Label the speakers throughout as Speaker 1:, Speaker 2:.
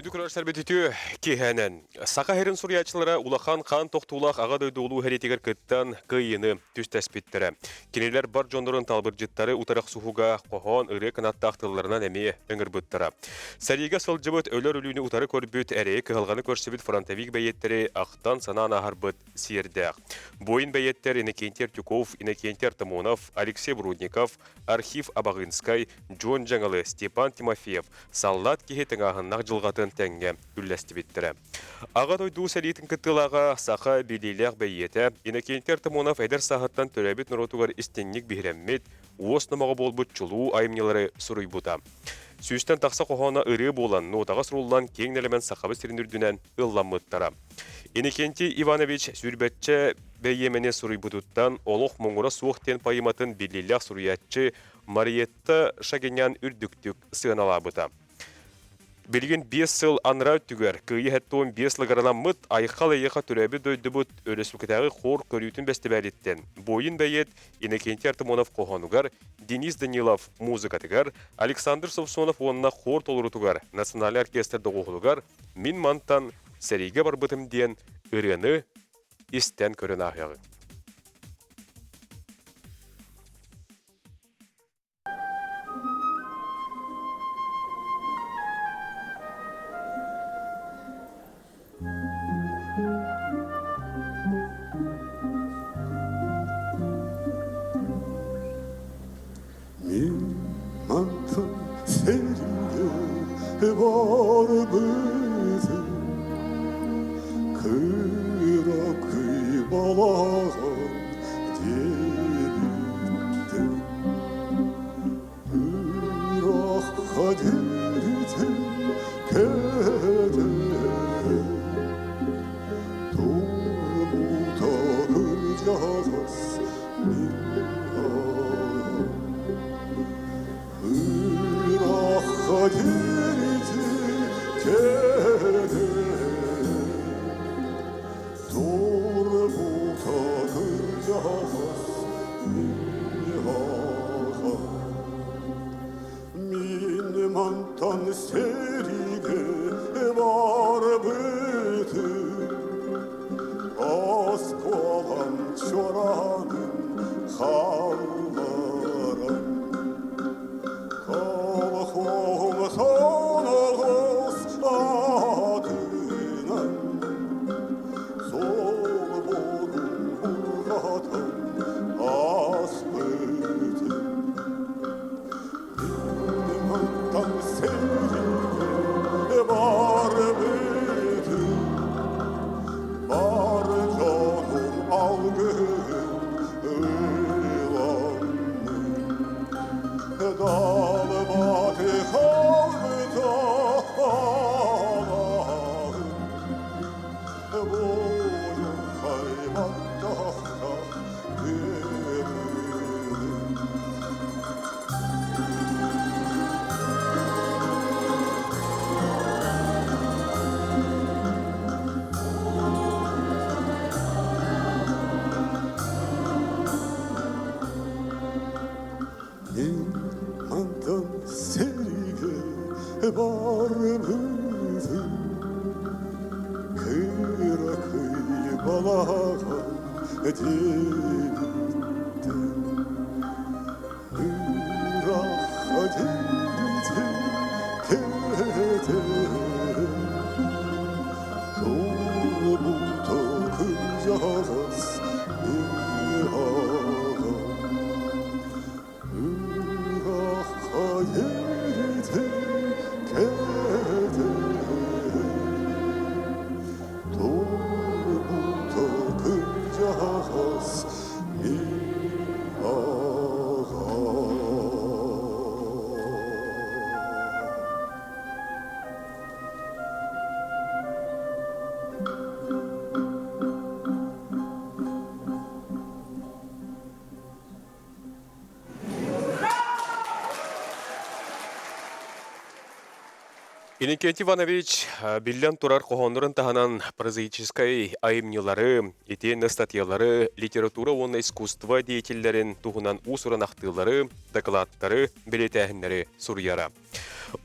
Speaker 1: Күндү көрөөччүлэрбит үтүө киэһэнэн. Саха сирин суруйааччылара улахан хаан тохтуулаах Аҕа дойду улуу сэриитигэр кыттан кыайыыны түстэспиттэрэ. Кинилэр бар дьоннорун талбырдьыттары утары охсуһууга хоһоон ырыа кынаттаах тылларынан эмиэ ыҥырбыттара. Сэриигэ сылдьыбыт өлөр өлүүнү утары көрбүт, эрэйи кыһалҕаны көрсүбүт фронтовик бэйиэттэри ахтан-санаан ааһарбыт сиэрдээх. Буойун бэйиэттэр Иннокентий Артюков, Иннокентий Артамонов, Алексей Бродников, Архив Абаҕыынскай, Дьуон Дьаҥылы, Степан Тимофеев саллаат киһи тыҥааһыннаах дьылҕатын тэҥҥэ үллэстибиттэрэ. Аҕа дойду сэриитин кыттыылааҕа саха билиилээх бэйиэтэ Иннокентий Артамонов эдэр сааһыттан төрөөбүт норуотугар истиҥник биһирэммит, уос номоҕо буолбут чулуу айымньылары суруйбута. Сүүстэн тахса хоһооно ырыа буолан, нотаҕа суруллан киэҥ нэлэмэн Сахабыт сирин үрдүнэн ылламмыттара. Иннокентий Иванович сүүрбэччэ бэйиэмэни суруйбутуттан «Олох муҥура суох» диэн поэматын биллиилээх суруйааччы Мариетта Шагинян үрдүктүк сыаналаабыта. Билигин 5 сыл анараа өттүгэр Кыайыы 75 лыгаранаммыт Айхал эйиэхэ төрөөбүт дойдубут өрөспүүбүлүкэтээҕи хор көрүүтүн бэстибээлиттэн буойун бэйиэт Иннокентий Артамонов хоһоонугар, Денис Данилов музыкатыгар, Александр Самсонов уонна хор толоруутугар национальнай оркестр доҕуһуолугар «Мин мантан сэриигэ барбытым» диэн ырыаны истэн көрөн ааһыаҕыҥ.
Speaker 2: Мин мантан сэриигэ барбытым, Кыракый балаҕан диэбиттим. Ыраахха диэритин кэдэ, Турбута кырдьаҕас мин аҕам. Ыраахха диэритин кэдэ, Турбута кырдьаҕас мин аҕам. Мин мантан сэриигэ барбытым, Оскуолам чуораанын хаалларан, Колхоһум соноҕос атынан, Солбугун бурҕатан ааспытым. Мантан сэриигэ барбытым, Бар дьонум алгыһын ыламмын, Далбаты халбыта алаһын, Буойун хайбаттахха күрүн. Мин мантан сэриигэ барбытым, Кыракый балаҕан диэбиттим. Ыраахха диэритин кэтэн, Турбута кырдьаҕас мин аҕам. Ыраахха диэритин кэтэн, Турбута кырдьаҕас мин
Speaker 1: Иннокентий Иванович биллэн турар хоһооннорун таһынан прозаическай айымньылары, итиэннэ статьялары, литература уонна искусство деятеллэрин туһунан уус-уран ахтыылары, докладтары, бэлиэтээһиннэри суруйара.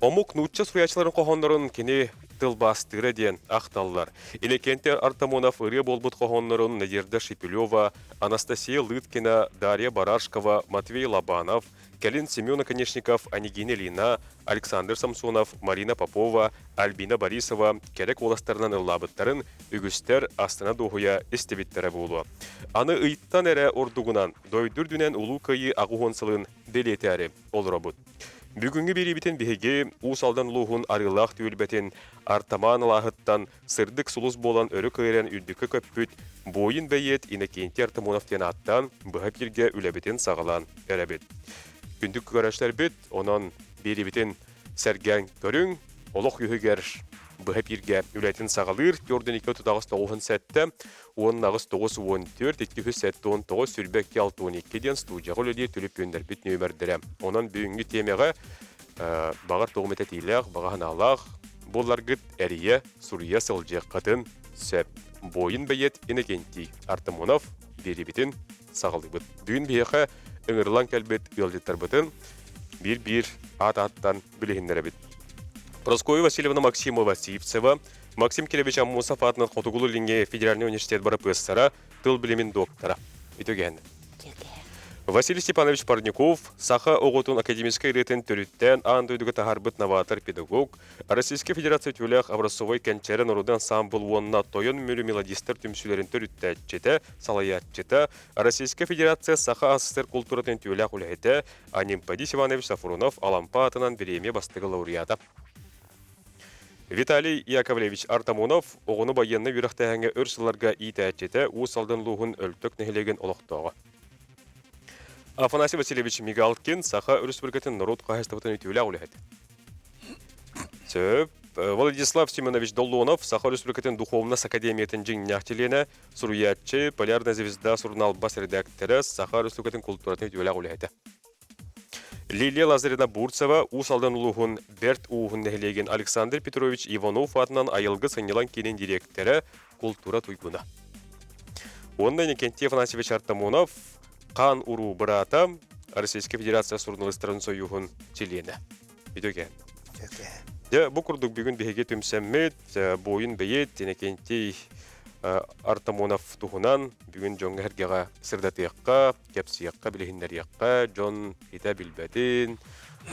Speaker 1: Омук нуучча суруйааччыларын хоһооннорун кини тылбаастыыра диэн ахталлар. Иннокентий Артамонов ырыа буолбут хоһооннорун Надежда Шепелева, Анастасия Лыткина, Дарья Барашкова, Матвей Лобанов, кэлин Семен Оконешников, Анегина Ильина, Александр Самсонов, Марина Попова, Альбина Борисова кэрэ куоластарынан ыллаабыттарын үгүстэр астына дуоһуйа истибиттэрэ буолуо. Аны ыйтан эрэ ордугунан дойду үрдүнэн Улуу Кыайыы 80 сылын бэлиэтээри олоробут. Бүгүҥҥү биэриибитин биһиги Уус Алдан улууһун Арыылаах түөлбэтин Артамаан алааһыттан сырдык сулус буолан өрө кыайан үрдүккэ көппүт буойун бэйиэт Иннокентий Артамонов диэн ааттаан быһа бииргэ үлэбитин саҕалаан эрэбит. Күндү көрөөччүлэрбит, онон биэриибитин сэргээҥ көрүҥ, олох үһүгэр быһа бииргэ үлэтин саҕалыыр 4 2 38 97 18 94 279 22 62 диэн студияҕа үлэлиир түлүпүөннэрбит нүөмэрдэрэ. Онон бүгүҥҥү тиэмэҕэ баҕар тугум этэтиилээх, баҕа санаалаах буолларгыт эрийэ, суруйа сылдьыаххытын сөп. Буойун бэйиэт Иннокентий Артамонов биэриибитин саҕалыыбыт. Бүгүн биһиэхэ ыҥырылан кэлбит ыалдьыттарбытын биир-биир аат-ааттан билиһиннэрэбит. Прасковья Васильевна Максимова Сивцева, Максим Кирович Аммосов аатынан Хотугулуу-Илиҥҥи федеральнай университет бырапыассара, тыл билимин доктора. Үтүгэн. Василий Степанович Парников саха оҕотун академическай ырыатын төрүттээн аан дойдуга таһаарбыт новатор-педагог, Российскай Федерация үтүөлээх образцовай кэнчээри норуодун ансаамбыл уонна Тойон Мүрү мелодистар түмсүүлэрин төрүттээччитэ, салайааччыта, Российскай Федерация Саха АССР култууратын үтүөлээх үлэһитэ Анимпадис Иванович Сафронов Алампа аатынан бириэмийэ бастакы лауреата. Виталий Яковлевич Артамонов оҕону байыаннай үөрэхтээһиҥҥэ өр сылларга иитээччитэ, Уус Алдан улууһун Өлтөк нэһилиэгин олохтооҕо. Афанасий Васильевич Мигалкин Саха Өрөспүүбүлүкэтин норуот хаһаайыстыбатын үтүөлээх үлэһитэ. Сөп. Владислав Семенович Доллонов Саха Өрөспүүбүлүкэтин Духовнас Академиятын дьиҥнээх чилиэнэ, суруйааччы, Полярная звезда сурунаал бас редактора, Саха Өрөспүүбүлүкэтин култууратын үтүөлээх үлэһитэ. Лилия Лазаревна Бурцева Уус Алдан улууһун Бэрт Ууһун нэһилиэгин Александр Петрович Иванов аатынан Айылгы сынньалаҥ киинин дириэктэрэ, култуура туйгуна. Уонна Иннокентий Афанасьевич Артамонов хаан уруу быраата, Российскай Федерация суруналыыстарын сойууһун чилиэнэ. Үтүөкээн. Дьэ, бу курдук бүгүн биһиги түмсэммит, буойун бэйиэт Иннокентий Артамонов туһунан бүгүн дьоҥҥо-сэргэҕэ сырдатыахха, кэпсиэххэ, билиһиннэриэххэ, дьон итэ билбэтин,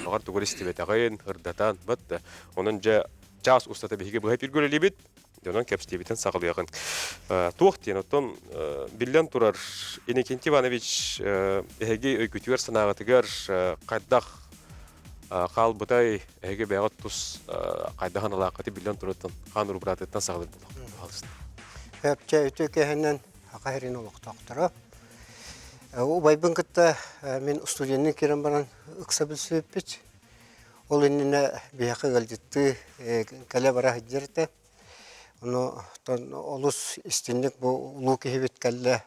Speaker 1: баҕар тугу истибэтэҕин ырдатан, бат онон дьэ чаас устата биһиги быһа эфиргэ дьонон кэпсиэбитин саҕалыаҕын. Туох диэн, оттон биллэн турар, Иннокентий Иванович эһиги өйгүтүгэр санааҕытыгар хайдах хаалбытай, эһиги бэйэҕит тус хайдах аналааххыты биллэн турартан хаан урбураатыттан саҕалыыр буолуох.
Speaker 3: Өпчэ үтүө кэһэнэн Саха сирин олохтоохторо. Убайбын кытта мин студенныы киирэн баран ыкса билсибиппит. Ол иннинэ биһиэхэ ыалдьыттыы кэлэ-бара сылдьар этэ. Ону олус истинник бу улуу киһибит кэллэ,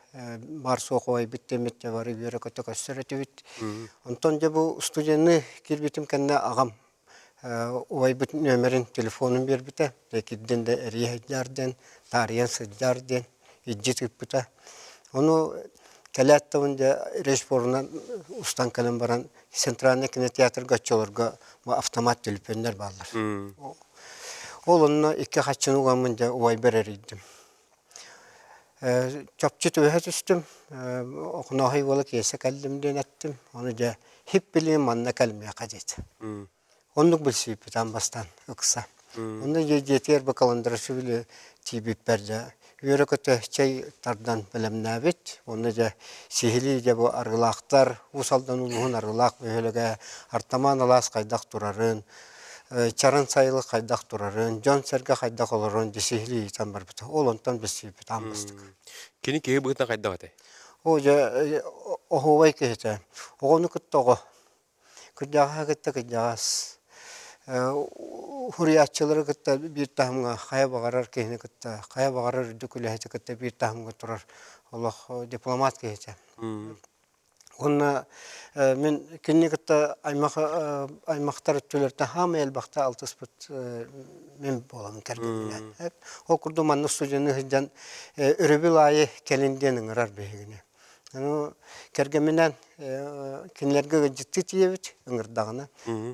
Speaker 3: баар-суох убайбыт диэммит дьэ бары үөрэ-көтө көрсөр этибит. Онтон дьэ бу студенныы киирбитим кэннэ аҕам убайбыт нүөмэрин, телефонун биэрбитэ. Дьэ кирдин да эрийэ сылдьаар диэн, таарыйан сылдьаар диэн илдьит ыыппыта. Ону кэлээт да дьэ рейспорунан устан кэлэн баран Центральный кинотеатрга оччолорго автомат түлүпүөннэр бааллар. Ол онно икки хаччыны угаммын дьэ убайбар эрийдим. Чопчу түбэһэ түстүм, Охонооһой уола Киэсэ кэллим диэн эттим. Ону дьэ хип билигин манна кэлмиэхэ диэтэ. Оннук билсибиппит аан бастаан ыкса. Онно дьиэтигэр Бакаландрашвили тиийбиппэр дьэ үөрэ-көтө чэй тардан бэлэмнээбит. Онно дьэ сиһилии дьэ бу арыылаахтар, Уус Алдан улууһун Арыылаах бөһүөлэгэ Артамаан алаас хайдах турарын, Чарын сайылык хайдах турарын, дьон-сэргэ хайдах олорорун дьэ сиһилии ыйытан барбыта. Ол онтон билсибиппит аан бастакы.
Speaker 1: Кини киһи быһыытынан хайдах этэй?
Speaker 3: Оо дьэ оһуобай киһитэ. Оҕону кытта оҕо. Кырдьаҕаһы кытта кырдьаҕас, суруйааччылары кытта биир таһымҥа хайа баҕарар киһини кытта, хайа баҕарар үрдүк үлэһити кытта биир таһымҥа турар олох дипломат киһитэ. Уонна мин кинини кытта аймах аймахтар өттүлэриттэн хаамай элбэхтэ алтыспыт мин буоламмын кэргэмминээн. Ол курдук манна студенныы сылдьан өрөбүл аайы кэлин диэн ыҥырар биһигини. Аны кэргэмминээн кинилэргэ ыалдьыттыы тиийэбит ыҥырдаҕына.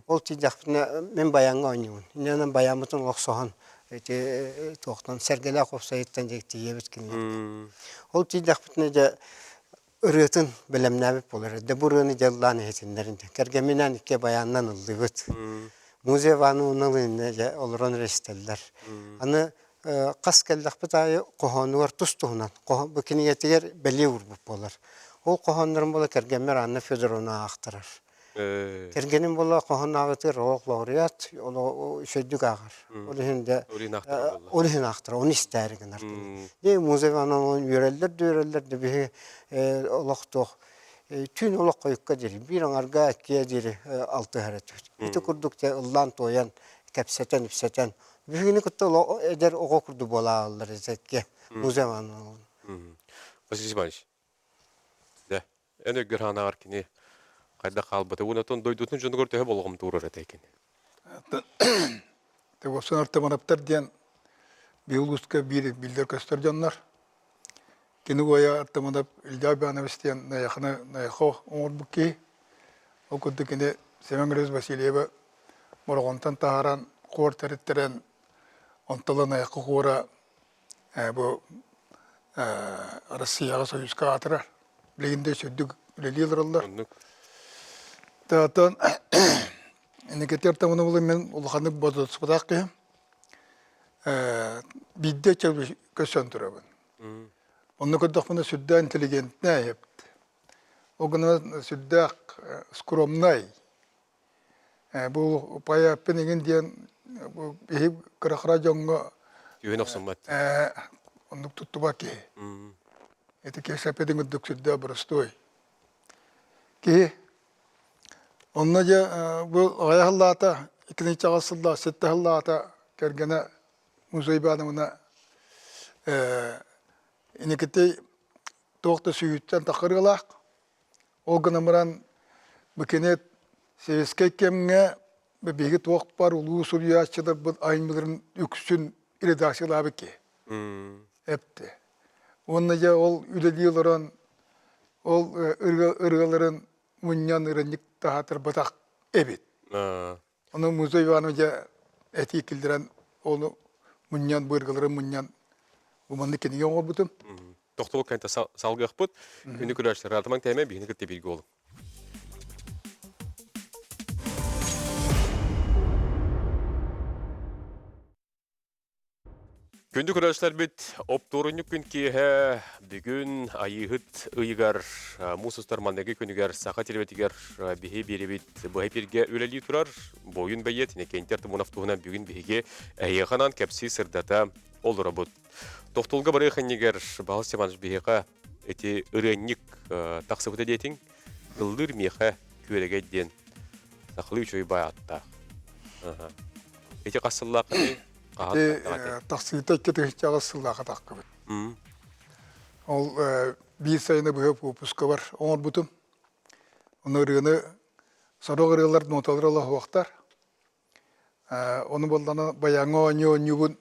Speaker 3: Ол тиийдэхпинэ мин баяҥҥа оонньуубун. Иннинэн баяммытын охсоһон ити туохтан сэргэлээх уопсайыттан дьэ тиийэбит кинилэргэ. Ол тиийдэхпитинэ дьэ ырыатын бэлэмнээбит буолар. Дэ бу ырыаны дьаллаан иһитиннэрин диэн. Кэргэмминээн икки баянынан ыллыыбыт. Музей Ивановналыын дьэ олорон эрэ истэллэр. Аны хас кэллэхпит аайы хоһоонугар тус-туһунан бу кинигэтигэр бэлиэ уурбут буолар. Ол хоһооннорун буола кэргэммэр Анна Федоровна аахтарар. Кэргэним буола хоһоон ааҕытыгар олох лауреат, үчүгэйдик ааҕар. Ол иһин да ол иһин аахтарар, ону истээри гынар. Дьэ Музей Ивановна үөрэллэр да үөрэллэр да биһи олох туох түүн олох хойукка диэри биир аҥарга иккиэ диэри алтыһар этибит. Ити курдук дьэ ыллаан-туойан, кэпсэтэн-ипсэтэн Бүгүнү кытта эдэр оҕо курдук буолааллар эзекке Музей Ивановна.
Speaker 1: Василий Иванович, дэ, эн өйгөр хаанаҕар кини хайдах хаалбыта уонна отон дойдутун дьонугар төһө болҕомто уурар этэ кини?
Speaker 4: Тегосун Артаманаптар диэн биир улууска биир биллэр көстөр дьоннор. Кини уойа Артаманап Илья Иванович диэн Найаханы Найахо оҥорбут киһи. Ол курдук кини Семен Григорьевич Васильева Бороҕонтон таһааран хуор тэриттэрэн, онтон Найахы хуора бу Россияҕа Союзка аатырар. Билигин да сүрдүк үлэлии олороллор. Оттон Никитер Тамановы мин улаханнык бодоруспатах киһим. Биирдэ көссөн турабын. Онно көрдөхпүнэ сүрдээх интеллигентнэй эбит. Ол гынан сүрдээх скромнай, Бу поэппын игин диэн бу биһи кыра-кыра дьоҥҥо
Speaker 1: Түһэн охсуммат.
Speaker 4: Оннук туттубат киһи. Ити киэсэппитин курдук сүрдээх боростуой киһи. Онно дьэ бу аҕыйах сыллаата, иккинчи аҕыс сыллаах, сэттэ сыллаата кэргэнэ Музей Ивановна Иникити туох да сүүһүттэн тахарыылаах. Ол гынан баран бу кини сэбиэскэй кэмҥэ биһиги туох баар улуу суруйааччыларбыт айымньыларын үксүн редакциялаабыт киһи эпти. Уонна дьэ ол үлэлии олорон ол ырыаларын мунньан ырынньык таһаатарбатах эбит. Ону Музей Иванович дьэ этии киллэрэн ону мунньан быыргаларын мунньан бу маннык кинигэ оҥорбутум.
Speaker 1: Тохтобул кэнтэ салгыахпыт. Күнү көрөөччүлэр атамаҥ тэмэ биһини кытта бииргэ буолуҥ. Күндү көрөөччүлэрбит, оптуорунньук күн киэһэ бүгүн Айыыһыт ыйыгар муус устар манныгы күнүгэр Саха телевизигэр биһи биэрибит быһа эфиргэ үлэлии турар буойун бэйиэт Иннокентий Артамонов туһунан бүгүн биһиги эһиэхэ анаан кэпсии сырдата олоробут. Тохтолго барыах иннигэр Баһыл Степанович биһиэхэ ити ырыанньык тахсыбыта диэтиҥ, ыллыыр миэхэ күөрэгэй диэн сахалыы үчүгэй баай ааттаах. Ити хас сыллааххыный?
Speaker 4: Ити тахсыыта 2008 сыллаахха таххыбыт. Ол биир сайыны быһа выпускабар оҥорбутум. Ону ырыаны сорох ырыалар ноталар олоһуохтар. Ону буоллана баяҥҥа оонньуу оонньуубун,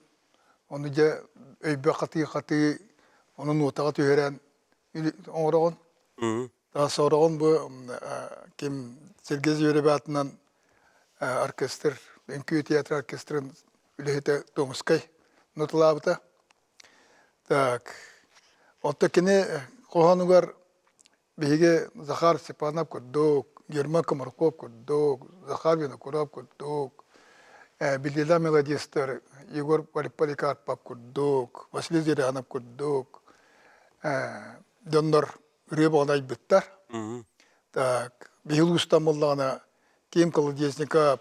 Speaker 4: ону дьэ өйбө хатыы-хатыы ону нуотаҕа түһэрэн оҥороҕун. Сороҕун бу ким Сергей Зверев аатынан оркестр, үҥкүү театр оркестрын үлэһитэ Томскай ноталаабыта. Так, оттон кини хоһоонугар Биһиги Захар Степанов курдук, Герман Комарков курдук, Захар Винокуров курдук, биллиилээх мелодистар Егор Поликарпов курдук, Василий Зырянов курдук дьоннор ырыа буолан айбыттар. Так, биһи улуустан буоллаҕына Ким Колодезников,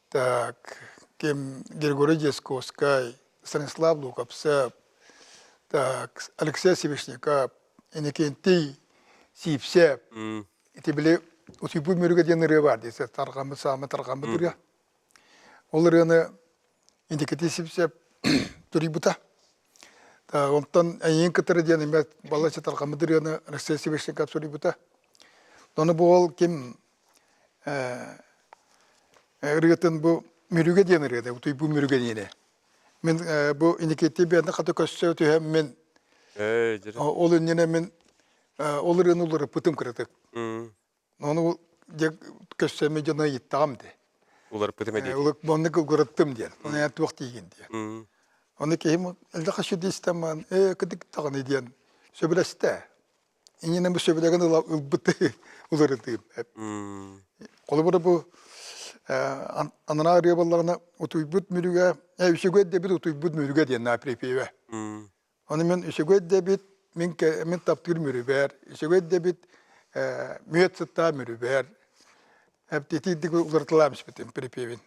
Speaker 4: так, ким Григорий Дьясковскай, Станислав Луковцев, так, Алексей Свешников, Иннокентий Сиипсэп ити били Утуйбут Мүрүгэ диэн ырыа баар дии тарҕаммыт саамай тарҕаммыт ырыа. Ол ырыаны Иннокентий Сиипсэп туруйбута. Онтон Эйиин кытары диэн эмиэ балачча тарҕаммыт ырыаны Алексей Свешников суруйбута. Ону бу ол ким ырыатын бу Мүрүгэ диэн ырыата, Утуйбут Мүрүгэ диэни. Мин бу Инникитти биэрдэ хата көссө түһэн мин ол иннинэ мин Ол ырыаны уларыппытым кыратык. Ону дьэ көссөммүт дьоно ыйыттаҕым дии.
Speaker 1: Уларыппытым эдиит.
Speaker 4: Оннук уларыттым диэн. Ону эн туох диигин диэн. Ону киһим элбэх сүдистэн ээ кытык даҕаны диэн сөбүлэстэ. Иннинэ бу сөбүлэгин ылбыт уларытыым. Холобура бу анараа ырыа буоллаҕына утуйбут мүрүгэ, үчүгэй дэбит утуйбут мүрүгэ диэн на припеве. Ону мин үчүгэй дэбит, мин, мин таптыыр мүрүбэр, үчүгэй дэбит мүөт сыттаа мүрүбэр. Эптитиидик уларытылаам испитим припевин.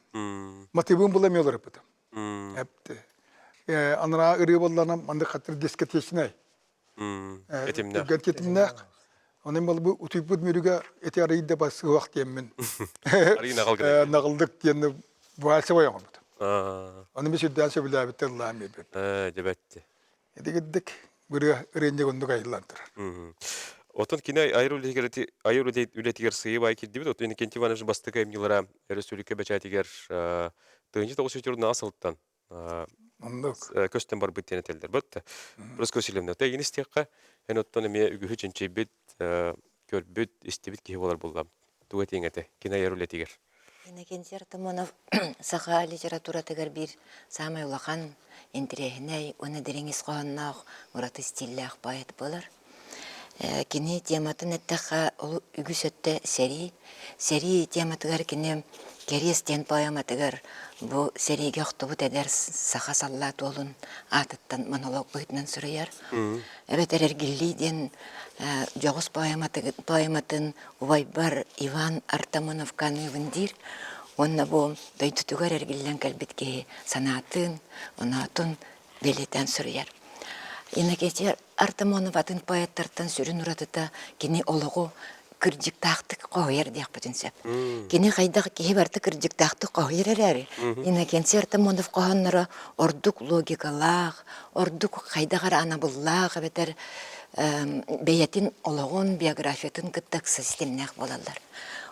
Speaker 4: Мотивын була мен уларыппытым. Эпти. Анараа ырыа буоллаҕына маннык хатыр дискотечнай.
Speaker 1: Этимнээх.
Speaker 4: Түргэн тэтимнээх. Онон бу утуйбут мүрүгэ эти арыйда басыах диэммин.
Speaker 1: Арый наҕыл
Speaker 4: Наҕылдык диэн вальсовой оҥорбут. Ону мин сүрдээн сөбүлээбиттэр ыллаан биэрбит.
Speaker 1: Дебетти.
Speaker 4: Итигирдик ырыа ырыанньык оннук айыллан турар.
Speaker 1: Отон кини айар үлэтигэр айар үлэтигэр сыйы бай кирдибит. Отон Иннокентий Иванович бастакы эмнилара өрөспүүбүлүкэ бэчээтигэр 1904 сылтан
Speaker 4: Оннук.
Speaker 1: Көстөн барбыт диэн этэллэр. Бат Прасковья Васильевна, тегин истиэххэ, эн оттон эмиэ үгүһү чинчийбит, көрбүт, истибит киһи буолар буллам. Туга этиэҥ этэ, кини айар үлэтигэр?
Speaker 5: Иннокентий Артамонов саха литературатыгар биир саамай улахан, интэриэһинэй уонна дириҥ ис хоһоонноох ураты стиллээх поэт буолар. Кини тематын эттэххэ, ол үгүс өттө сэрии. Сэрии тематыгар кини Кэриэс диэн поэматыгар бу сэриигэ охтубут эдэр саха саллаат уолун аатыттан монолог быһыытынан суруйар. Эбэтэр Эргиллии диэн дьоҕус поэматын убайбар Иван Артамоновка аныыбын диир. Уонна бу дойдутугар эргиллэн кэлбит киһи санаатын, оноотун бэлиэтээн суруйар. Иннокентий Артамонов атын поэттартан сүрүн уратыта кини олоҕу кырдьыктаахтык хоһуйар диэхпитин сөп. Кини хайдах киһи барыта кырдьыктаахтык хоһуйар эрээри, Иннокентий Артамонов хоһоонноро ордук логикалаах, ордук хайдах эрэ анабыллаах эбэтэр бэйэтин олоҕун, биографиятын кытта ыкса ситимнээх буолаллар.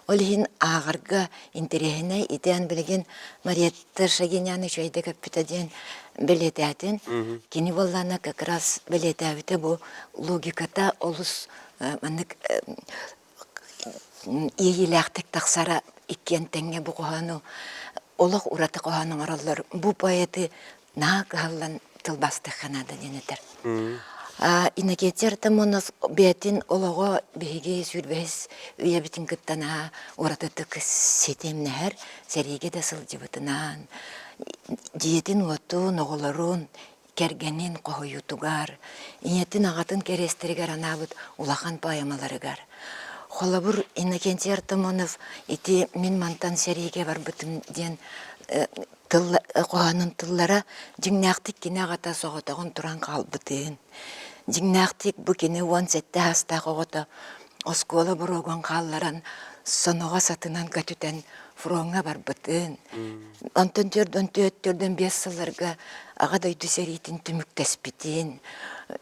Speaker 5: Ол иһин ааҕарга интэриэһинэй итиэн билигин Мариетта Шагинян үчүгэйдик эппитэ диэн бэлиэтээтин. Кини буоллаана как раз бэлиэтээбитэ бу логиката олус маннык иэйиилээхтик тахсара иккиэн тэҥҥэ бу хоһоону олох ураты хоһоон оҥороллор. Бу поэты наһаа кыһаллан тылбаастыахха наада диэн этэр. Иннокентий Артамонов бэйэтин олоҕо биһиги сүүрбэһис үйэбитин кытта наһаа уратытык ситимнэһэр, сэриигэ да сылдьыбытынан, дьиэтин-уотун, оҕолорун, кэргэнин хоһуйуутугар, ийэтин-аҕатын кэриэстэригэр анаабыт улахан поэмаларыгар. Холобур, Иннокентий Артамонов ити «Мин мантан сэриигэ барбытым» диэн тыл хоһоонун тыллара дьиҥнээхтик кини аҕата соҕотоҕун туран хаалбытын, дьиҥнээхтик бу кини 17 саастаах оҕото оскуола боруогун хаалларан соноҕос атынан көтүтэн фроҥҥа барбытын, онтон 44-45 сылларга Аҕа дойду сэриитин түмүктэспитин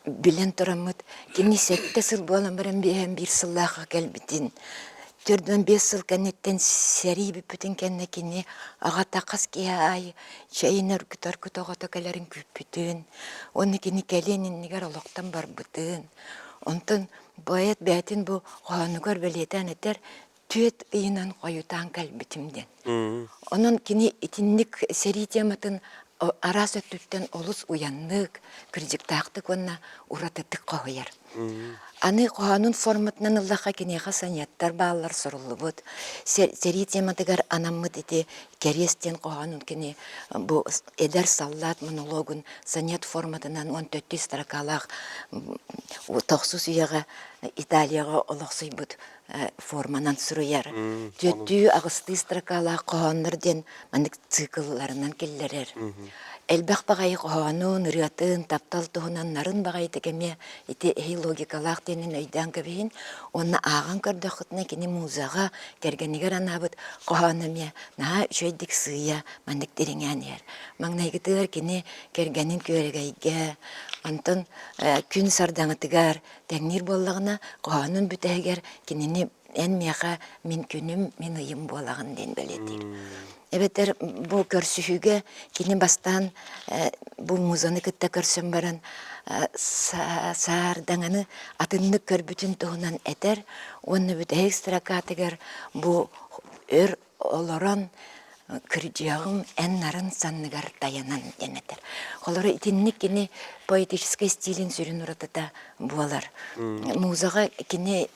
Speaker 5: билэн тураммыт кини сэттэ сыл буолан баран биэһэн биир сыллаахха кэлбитин 45 сыл кэнниттэн сэрии бүппүтүн кэннэ кини аҕата хас киһи аайы чэйин өргүтэр оҕото кэлэрин күүппүтүн уонна кини кэлиэн иннигэр олохтон барбытын онтон поэт бэйэтин бу хоһоонугар бэлиэтээн этэр түөрт ыйынан хойутаан кэлбитим диэн. Онон кини итинник сэрии тематын араас өттүттэн олус уйаннык, кырдьыктаахтык уонна уратытык хоһуйар. Аны хоһоонун форматынан ыллахха киниэхэ сонеттар бааллар суруллубут. Сэрии тематыгар анаммыт ити кэриэс диэн хоһоонун кини бу эдэр саллаат монологун сонет форматынан 14 строкалаах тохсус үйэҕэ Италияҕа олохсуйбут форманан суруйар. Түөртүү аҕыстыы строкалаах хоһооннор диэн маннык циклларынан киллэрэр. Элбэх баҕайы хоһоонун, ырыатын, таптал туһунан нарын баҕайытык эмиэ ити эһи логикалаах диэнин өйдөөн кэбиһин уонна ааҕан көрдөххүтүнэ кини музаҕа кэргэнигэр анаабыт хоһооно эмиэ наһаа үчүгэйдик сыыйа маннык дириҥээн иһэр. Маҥнайгытыгар кини кэргэнин күөрэгэйгэ, онтон күн сардаҥатыгар тэҥниир буоллаҕына, хоһоонун бүтэһигэр кинини Эн миэхэ мин күнүм, мин ыйым буолаҕын диэн бэлиэтиир. Эбэтэр бу көрсүһүүгэ кини бастаан бу музаны кытта көрсөн баран саардаҥаны атыннык көрбүтүн туһунан этэр уонна бүтэһик строкатыгар бу өр олорон кырдьыаҕым эн нарын санныгар тайанан диэн этэр. Холоро итинник кини поэтическай стилин сүрүн уратыта буолар. Музаҕа кини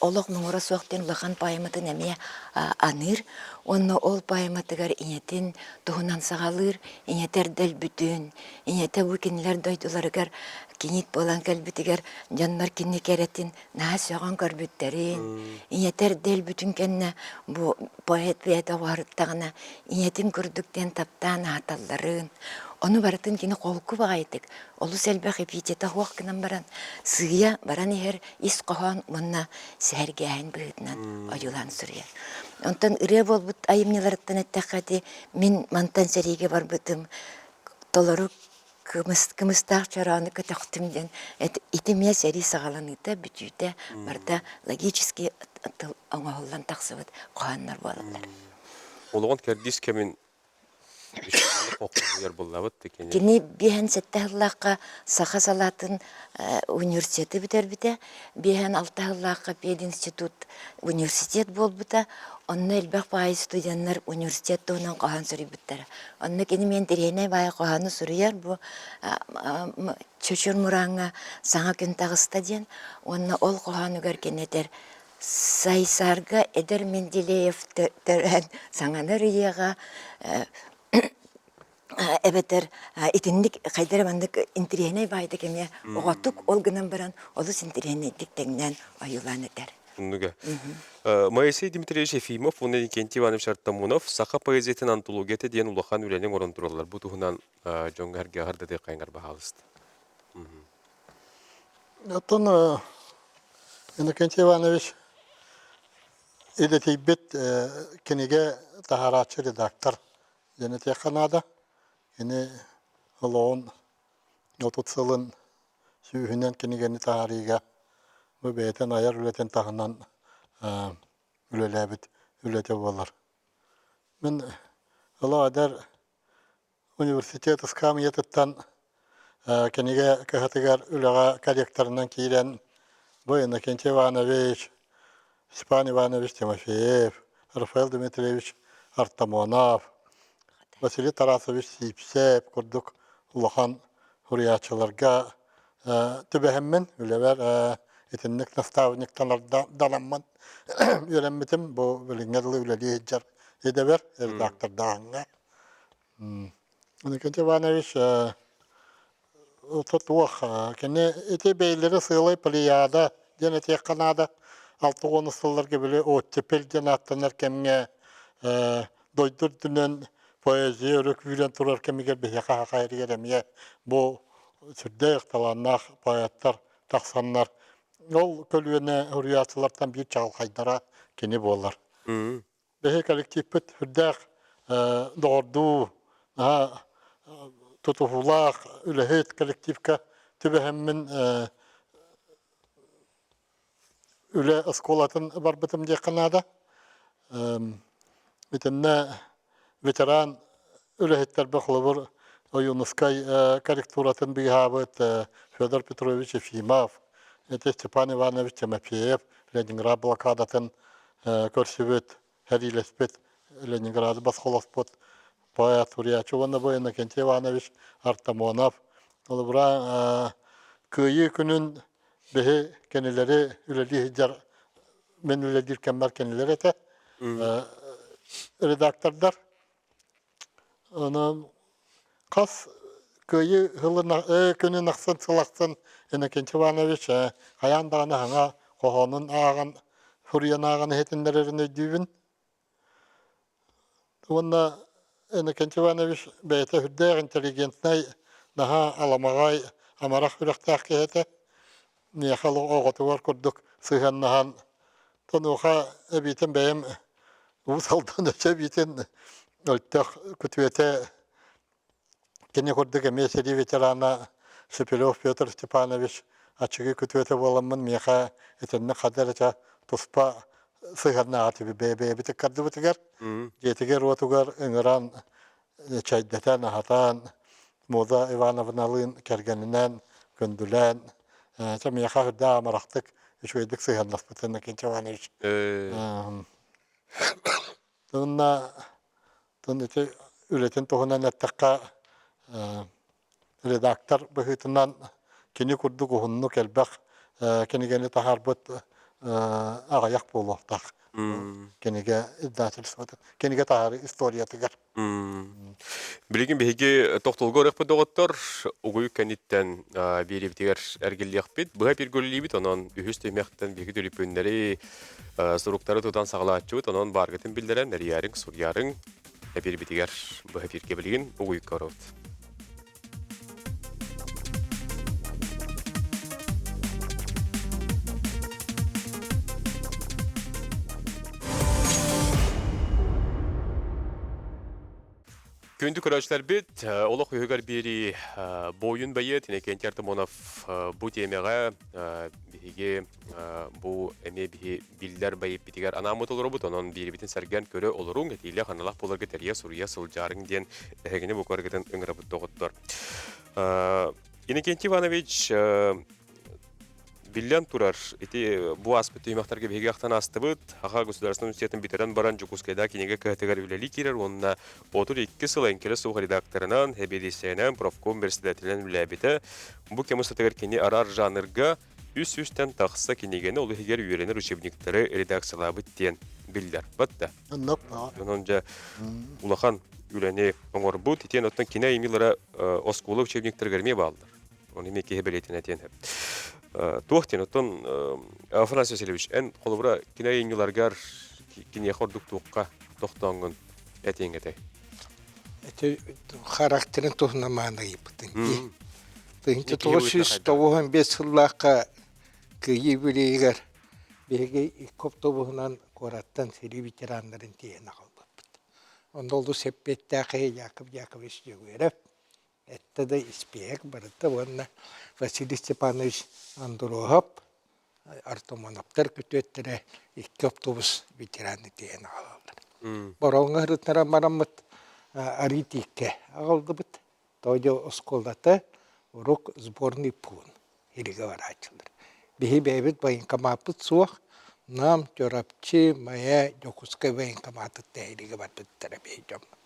Speaker 5: олох муҥура суох диэн улахан поэматын эмиэ аныыр. Уонна ол поэматыгар ийэтин туһунан саҕалыыр, ийэтэ эрдэ өлбүтүн, ийэтэ бу кинилэр дойдуларыгар кинит буолан кэлбитигэр дьоннор кини кэрэтин наһаа сөҕөн көрбүттэрин, ийэтэ эрдэ өлбүтүн кэннэ бу поэт бэйэтэ оҕоһуттаҕына ийэтин курдук диэн таптаан аһаталларын, ону барытын кини холку баҕайытык, олус элбэх эпитета суох гынан баран, сыыйа баран иһэр ис хоһоон уонна сэһэргээһин быһыытынан ойуулаан суруйар. Онтон ырыа буолбут айымньыларыттан эттэххэ ити мин мантан сэриигэ барбытым толору кымыстаах чороону көтөхтүм диэн ити эмиэ сэрии саҕаланыыта бүтүүтэ барыта логически тыл оҥоһуллан тахсыбыт хоһооннор буолаллар.
Speaker 1: Олоҕун кэрдиис кэмин
Speaker 5: Кини 57 сыллаахха саха салаатын университеты бүтэрбитэ, 56 сыллаахха пединститут университет буолбута. Онно элбэх баайы студеннар университет туһунан хоһоон суруйбуттара. Онно кини мин интэриэһинэй баайы хоһоону суруйар бу Чочур Мурааҥҥа саҥа күн таҕыста диэн уонна ол хоһоонугар кини этэр Сайсаарга эдэр Менделеев төрөөн саҥаны арыйыаҕа эбэтэр итинник хайда эрэ маннык интэриэһинэй баайдык эмиэ оҕотук ол гынан баран олус интэриэһинэйдик тэҥнээн ойуулаан этэр.
Speaker 1: Оннуга. Моисей Дмитриевич Ефимов уонна Иннокентий Иванович Артамонов саха поэзиятын антологията диэн улахан үлэни оҥорон тураллар. Бу туһунан дьоҥҥо эргэ аһардатыаххайыҥар баһаалыста.
Speaker 6: Оттон Иннокентий Иванович идэтийбит кинигэ таһаарааччы редактор диэн этиэххэ наада. Кини олоҕун 30 сылын сүүһүнэн кинигэни таһаарыыга бу бэйэтин айар үлэтин таһынан үлэлээбит үлэтэ буолар. Мин олох эдэр университет ыскаамыйатыттан кинигэ кыһатыгар үлэҕэ корректорынан киирэн бу Иннокентий Иванович, Степан Иванович Тимофеев, Рафаэл Дмитриевич Артамонов, Василий Тарасович Сиипсэп курдук улахан суруйааччыларга түбэһэммин үлэбэр итинник наставниктанардаламмын үөрэммитим. Бу билиҥҥэ дылы үлэлии сылдьар идэбэр редактордааһыҥҥа. Иннокентий Иванович туох кини ити бэйэлэрэ сыалай плеяда диэн этиэххэ наада. 60 сылларга били оттепель диэн ааттанар кэмҥэ дойду үрдүнэн поэзия өрө күүрэн турар кэмигэр биһиэхэ саха сиригэр эмиэ бу сүрдээх талааннаах поэттар тахсаннар ол көлүөнэ суруйааччылартан биир чаҕылхайдара кини буолар. Биһи коллективпыт сүрдээх доҕордуу, наһаа тутуһуулаах үлэһит коллективка түбэһэммин үлэ оскуолатын барбытым диэххэ наада. Итиннэ ветеран үлэһиттэрбэ холобур Ойуунускай корректуратын быыһаабыт Федор Петрович Ефимов, ити Степан Иванович Тимофеев Ленинград блокадатын көрсүбүт, сэриилэспит, Ленинграды босхолоспут поэт, суруйааччы уонна бу Иннокентий Иванович Артамонов. Холобура, Кыайыы күнүн биһи кинилэри үлэлии сылдьар мин үлэлиир кэммэр кинилэр этэ редактордар. Онон хас Кыайыы сылын күнүн ахсын сыл ахсын Иннокентий Иванович хайаан даҕаны саҥа хоһоонун ааҕан суруйан ааҕан иһитиннэрэрин өйдүүбүн. Уонна Иннокентий Иванович бэйэтэ сүрдээх интеллигентнэй, наһаа аламаҕай, амарах сүрэхтээх киһи этэ. Миэхэ оҕотугар курдук сыһыаннаһан, онуоха эбиитин бэйэм Уус Алдан өссө эбиитин Өлтөх күтүөтэ Кини курдук эмиэ сэрии ветерана Шепелев Петр Степанович аччыгый күтүөтэ буоламмын миэхэ итинник ханна эрэ туспа сыһыаннаах этибит бэйэ-бэйэбит ыккардыбытыгар дьиэтигэр-уотугар ыҥыран чэйдэтэн, аһатан, Муза Ивановналыын кэргэнинэн күндүлээн, чэ миэхэ үрдээх амарахтык, үчүгэйдик сыһыаннаспыт Иннокентий Иванович. Уонна ити үлэтин туһунан эттэххэ, редактор быһыытынан кини курдук уһуннук элбэх кинигэни таһаарбыт аҕыйах буолуохтаах кинигэ издательствота кинигэ таһаарыы историятыгар.
Speaker 1: Билигин биһиги тохтолго ырыахпыт доҕоттор, угуйук кэнниттэн биэриибитигэр эргиллиэхпит. Быһа пиргөллүүбүт, онон үһүс түһүмэхтэн биһиги түлүпүөннэри, суруктары тутан саҕалааччыбыт, онон бааргытын биллэрэн, эрийээриҥ, суруйаарыҥ. Эпиирбитигэр быһа эфиргэ билигин угуйукка барабыт. Күндү көрөөччүлэрбит, олох үһүгэр биэрии буойун бэйиэт Иннокентий Артамонов бу тиэмэҕэ биһиги бу эмиэ биһи биллэр бэйиппитигэр анааммыт олоробут, онон биэрибитин сэргээн көрө олоруҥ, этиилээх аналаах буоларга тэрийэ суруйа сылдьаарыҥ диэн эһигини букаргытын ыҥырабыт доҕоттор. Иннокентий Иванович биллэн турар, ити бу ааспыт түһүмэхтэргэ биһиги ахтан аастыбыт. Саха государственнай университетын бүтэрэн баран Дьокуускайда кинигэ кыһатыгар үлэлии киирэр уонна 32 сыл эҥкилэ суох редакторынан, сэбиэдиссэйинэн, профком председателинэн үлэлээбитэ. Бу кэм устатыгар кини араар жанрга үс сүүстэн тахса кинигэни, ол иһигэр үөрэнэр учебниктары редакциялаабыт диэн биллэр. Батта. Онон дьэ улахан үлэни оҥорбут. Итиэн оттон кини айымньылара оскуола учебниктарыгар эмиэ бааллар. Оны эмиэ киһи бэлиэтин этиэн сөп. Туох диэн оттон Афанасий Васильевич, эн холобура кини айымньыларгар киниэхэ ордук туохха тохтооҥҥун этиэҥ этэй?
Speaker 7: Ити характерын туһунан мааны ыйыппытын дии. 1995 сыллаахха Кыайыы үбүлүөйүгэр биһиги икки автобуһунан куораттан сэрии ветераннарын тиэйэн аҕалбыппыт. Онно олус эппиэттээх киһи Яков Яковлевич Дьөгүөрэп эттэ да испииһэк барыта уонна Василий Степанович Андруоһап Артамоновтар күтүөттэрэ икки автобус ветераны тиэйэн аҕалаллар. Бороҕоҥҥо сырыттаран бараммыт арыы тииккэ аҕаллыбыт. Тоҕо оскуолата урук сборный пуун иригэ барааччылар. Биһи бэйэбит военкомаппыт суох, Нам, Чурапчы, Майа, Дьокуускай военкоматыттан иригэ барбыттара биһи дьоммут.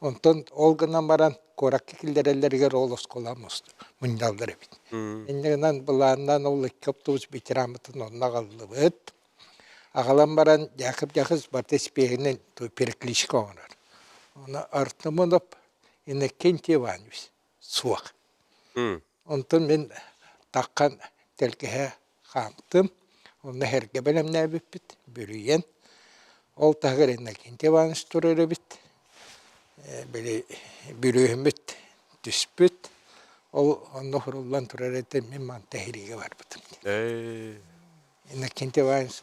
Speaker 7: Онтон ол гынан баран куоракка киллэрэллэригэр ол оскуола мунньаллар эбит. Инньэ гынан былааннаан ол икки автобус ветераммытын онно аҕаллыбыт. Аҕалан баран Яков Яковлевич барыта испиэһинэн перекличка оҥорор. Оны Артамонов Иннокентий Иванович суох. Онтон мин таххан тэлгэһэ хаамтым. Онно эргэ бэлэмнээбиппит, бүрүйэн. Ол таһыгар Иннокентий Иванович турар эбит. Били бүрүөһүммүт түспүт. Ол онно суруллан турар этэ, мин манта эһириигэ барбытым. Иннокентий Иванович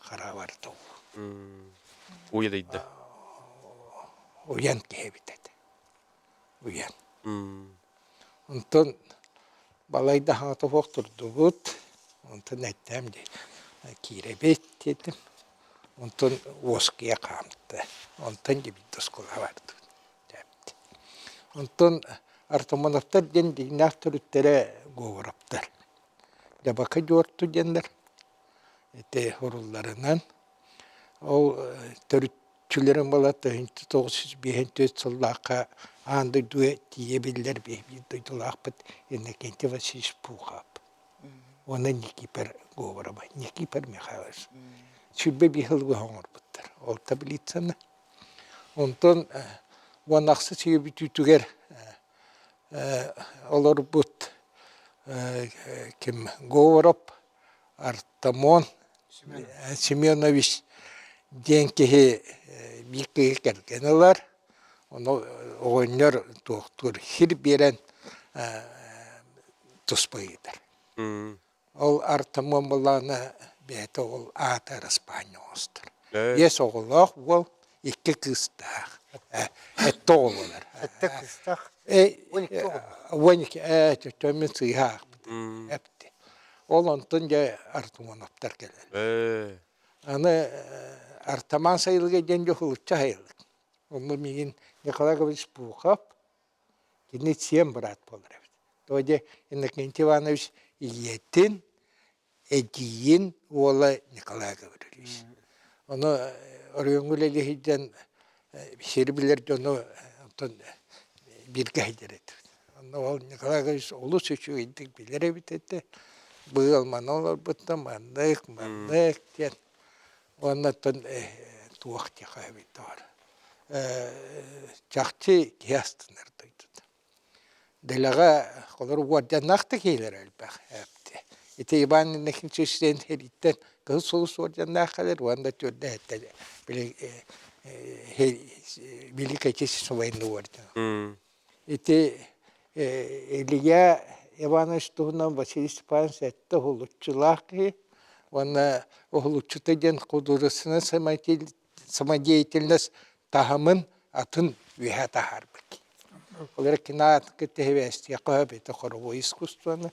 Speaker 7: хараабар тол.
Speaker 1: Уйадыйда.
Speaker 7: Уйан киһи эбит этэ. Уйан. Онтон балайда хаҥата суох турдубут. Онтон эттэм дии киирэбит диэтим. Онтон уоскуйа хаамта. Онтон дьэ биирдэ оскуолаҕа бардыбыт. Онтон Артамоновтар диэн дьиҥнээх төрүттэрэ Говоровтар. Дьабака Дьуорту диэннэр ити урулларынан ол төрүччүлэрин була 1954 сыллаахха аан дойдуга тиийэ биллэр биир дойдулаахпыт Иннокентий Васильевич Пухов уонна Никифор Говорова, Никифор Михайлович 25 сыл быһа оҥорбуттар ол таблицаны. Онтон 16 үйэ бүтүүтүгэр олорбут ким Говоров Артамон Семенович диэн киһи биир киһи кэргэн ылар, ону оҕонньор туохтуур сир биэрэн туспа ыытар. Ол Артамон былаана бэйэтэ ол аата араспаанньа оҥостор. Биэс оҕолоох уол, икки кыыстаах. Эттэ оҕолор.
Speaker 3: Эттэ кыыстаах.
Speaker 7: 12 ээ мин сыыһа аахпытым. Эпти. Ол онтон дьэ Артамоновтар кэлэллэр. Аны Артаман сайылыга диэн дьоһулучча сайылык. Онно миигин Николай Гаврилович Пухов, кини сиэн быраат буолар эбит. Тоҕо диэ Иннокентий Иванович ийэтин, эдьиийин уола Николай Гаврильевич. Ону оройуоҥҥа үлэлии сылдьан сири билэр дьону оттон бииргэ сылдьар этибит. Онно ол Николай Гаврильевич олус үчүгэйдик билэр эбит этэ. Быыл маны олорбуттан маннык, маннык диэн. Уонна оттон туох диэхэ эбит доҕор. Чахчы киһи астынар дойдута. Дэлэҕэ холор уордьаннаах да киһилэр элбэх эбит. Ити Иван Иннокентьевич сэрииттэн Кыһыл Сулус уордьаннаах кэлэр уонна түөрдэһиттэн били Великой Отечественной войны ордена. Ити Илья Иванович туһунан Василий Степанович сэттэ уһулуччулаах киһи уонна уһулуччута диэн художественнай самодеятельность таһымын атын үөһэ таһаарбыт. Ол эрэ кино кытта сибээстиэххэ сөп ити хоровой искусствоны.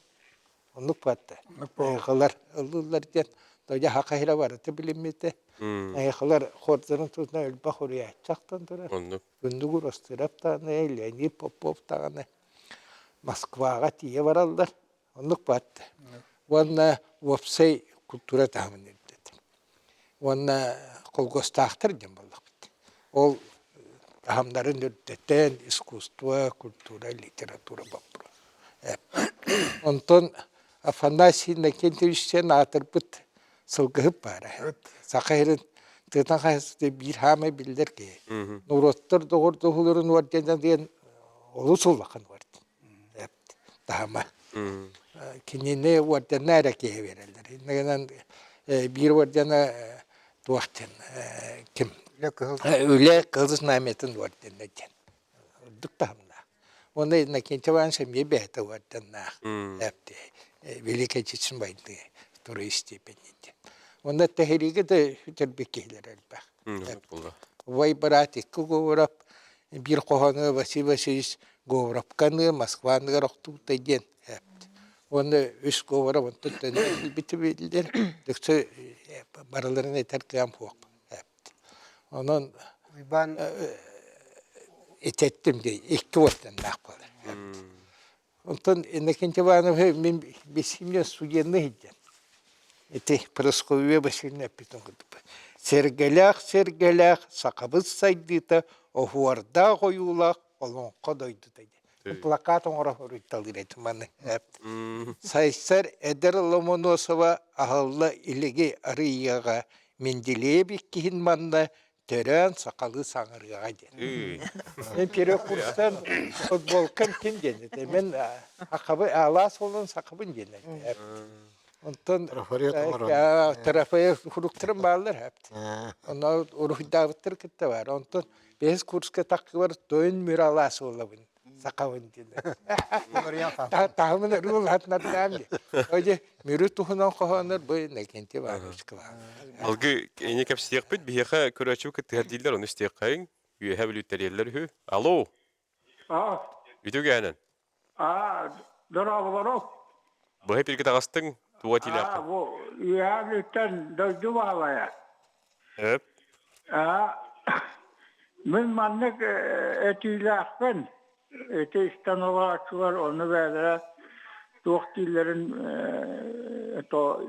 Speaker 7: Оннук баатта. Айхалар ыллыыллар диэн дойду хахаһыра барыта билиммитэ. Айхалар хордорун тутuna элбэх уруйааччахтан турар.
Speaker 1: Оннук.
Speaker 7: Күндүгүр Остырап даҕаны, Леонид Попов даҕаны Москваҕа тиийэ бараллар. Оннук баатта. Уонна уопсай культура таһымын үрдэтэ. Уонна холкуостаахтар диэн буоллахпыт. Ол таһымнарын үрдэтэн искусство, культура, литература боппуруос. Онтон Афанасий Иннокентьевич диэн аатырбыт сылгыһыт баара. Саха сирин тыатан хаһыата биир хаамай биллэр киһи. Норуоттар доҕордоһууларын ордена диэн олус улахан орден. Таһыма. Кинини ордена эрэ киһи биэрэллэр. Иннигинэн биир ордена туох диэн ким Үлэ Кыһыл Знамятын ордена диэн. Үрдүк таһымнаах. Уонна Иннокентий Иванович эмиэ бэйэтэ орденнаах. Великой Чечен войны второй степени диэн. Уонна тэһириигэ да сүтэрбит киһилэр элбэх. Убай быраат икки Говоров биир хоһоону Василий Васильевич Говоровканы Москваныгар охтубута диэн Уонна үс Говоров онтон төннөн кэлбитэ биллэр. Дөксө барыларын этэр кыам суох. Онон
Speaker 3: Уйбаан
Speaker 7: итэттим дии икки уоттаннаах буолар. Онтон Иннокентий Иванович мин бисимне студенный сылдьан ити Прасковья Васильевна эппитин курдук сэргэлээх сэргэлээх сахабыт сайдыыта оһуордаах ойуулаах олоҥхо дойдута диэн плакат оҥоро суруйталыыр этим маны Сайсар эдэр Ломоносова аһылла илиги арыйыаҕа Менделеев иккиһин манна төрөөн сахалыы саҥарыаҕа диэн. Мен первый курстан футболкам ким диэн этэ. Мен сахабы алаас буолан сахабын диэн этэ. Онтон трафарет фруктарым бааллар хэпт. Онно уруһуйдаабыттар кытта бар. Онтон бэһис курска таккыбар тойон мүр алаас буолабын. Сахабын диэн. Таһымын өрүү улаатынардаам дии. Ожи мүрү туһунан хоһооннор бу Иннокентий Иванович
Speaker 1: Алгы ини кэпсиэхпит биһиэхэ көрөөччү кыттыһар дииллэр ону истиэххэйиҥ үөһэ бүлүүттэрийэллэр үһү. Алло.
Speaker 8: Аа.
Speaker 1: Үтүгээнэн.
Speaker 8: Аа, дорооболору.
Speaker 1: Быһа пиргэ таҕыстыҥ, туга тиилээххин?
Speaker 8: Аа, бу үөһэ бүлүүттэн дойду баһылайа.
Speaker 1: Өп.
Speaker 8: Аа, мин маннык этиилээхпин. Ити истэн олорооччулар ону бэйэлэрэ туох дииллэрин то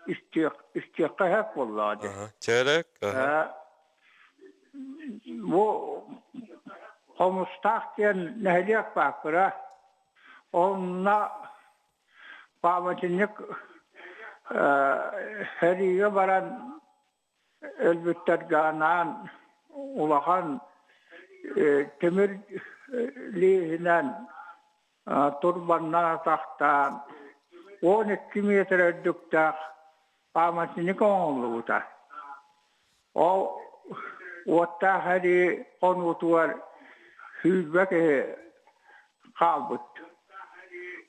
Speaker 8: истиэххэ сөп буоллаҕа дии.
Speaker 1: Чэрек.
Speaker 8: Бу Хомустаах диэн нэһилиэк баар кыра. Онно пааматынньык сэриигэ баран өлбүттэргэ анаан улахан тимир лииһинэн турбаннан атахтаан 12 миэтэрэ үрдүктээх пааматынньык оҥоһуллубута. Ол уоттаах эрии хонуутугар 20 киһи хаалбыт.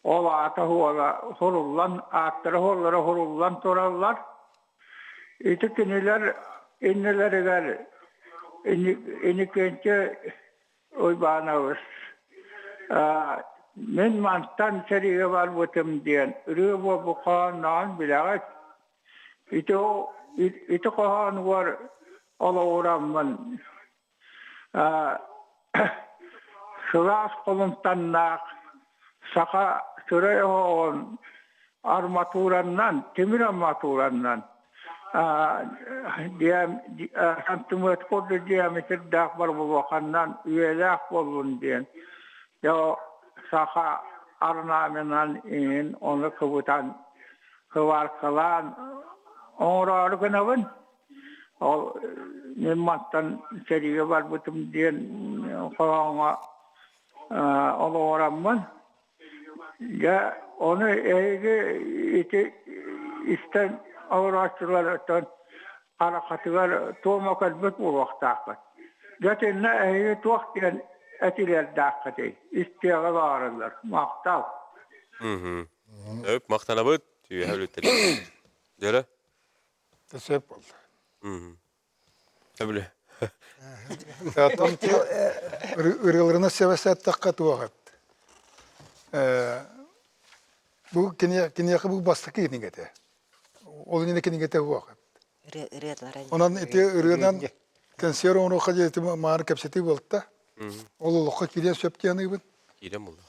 Speaker 8: Ол аата суола суруллан, ааттара суоллара суруллан тураллар. Ити кинилэр иннилэригэр Иннокентий Уйбаанабыс мин мантан сэриигэ барбытым диэн ырыа буолбут хоһоонноон билэҕит. Ити ити хоһоонугар олоҕураммын сылаас холумтаннаах саха сырай оһоҕун арматураннан, тимир арматураннан сантиметр курдук диаметрдаах борбулуоханнан үйэлээх буоллун диэн дьэ саха орнаменынан иҥин ону кыбытан кыбааркалаан оҥороору гынабын. Ол мин мантан сэриигэ барбытым диэн хоһооҥҥо олоҕураммын Дьэ, ону эһиги ити истэн олорооччулар оттон хараххытыгар туома көрбүт буолуохтааххыт. Дьэ, итиннэ эһиги туох диэн этилэрдээххитий? Истиэҕи баҕарыллар. Махтал.
Speaker 1: Өп, махтанабыт. Үөһэ үлүттэрин. Дьөрө.
Speaker 4: Сөп буолла.
Speaker 1: Өбүлэ.
Speaker 4: Оттон ырыаларына сэбэсэттахха туох эт. Бу киниэхэ бу бастакы кинигэтэ. Ол иннинэ кинигэтэ суох эт.
Speaker 5: Ырыалара.
Speaker 4: Онон ити ырыанан консерв оҥоруохха диэти маары кэпсэтии буолта. Ол олоххо киириэн сөп диэн аныыбын.
Speaker 1: Киирэн булла.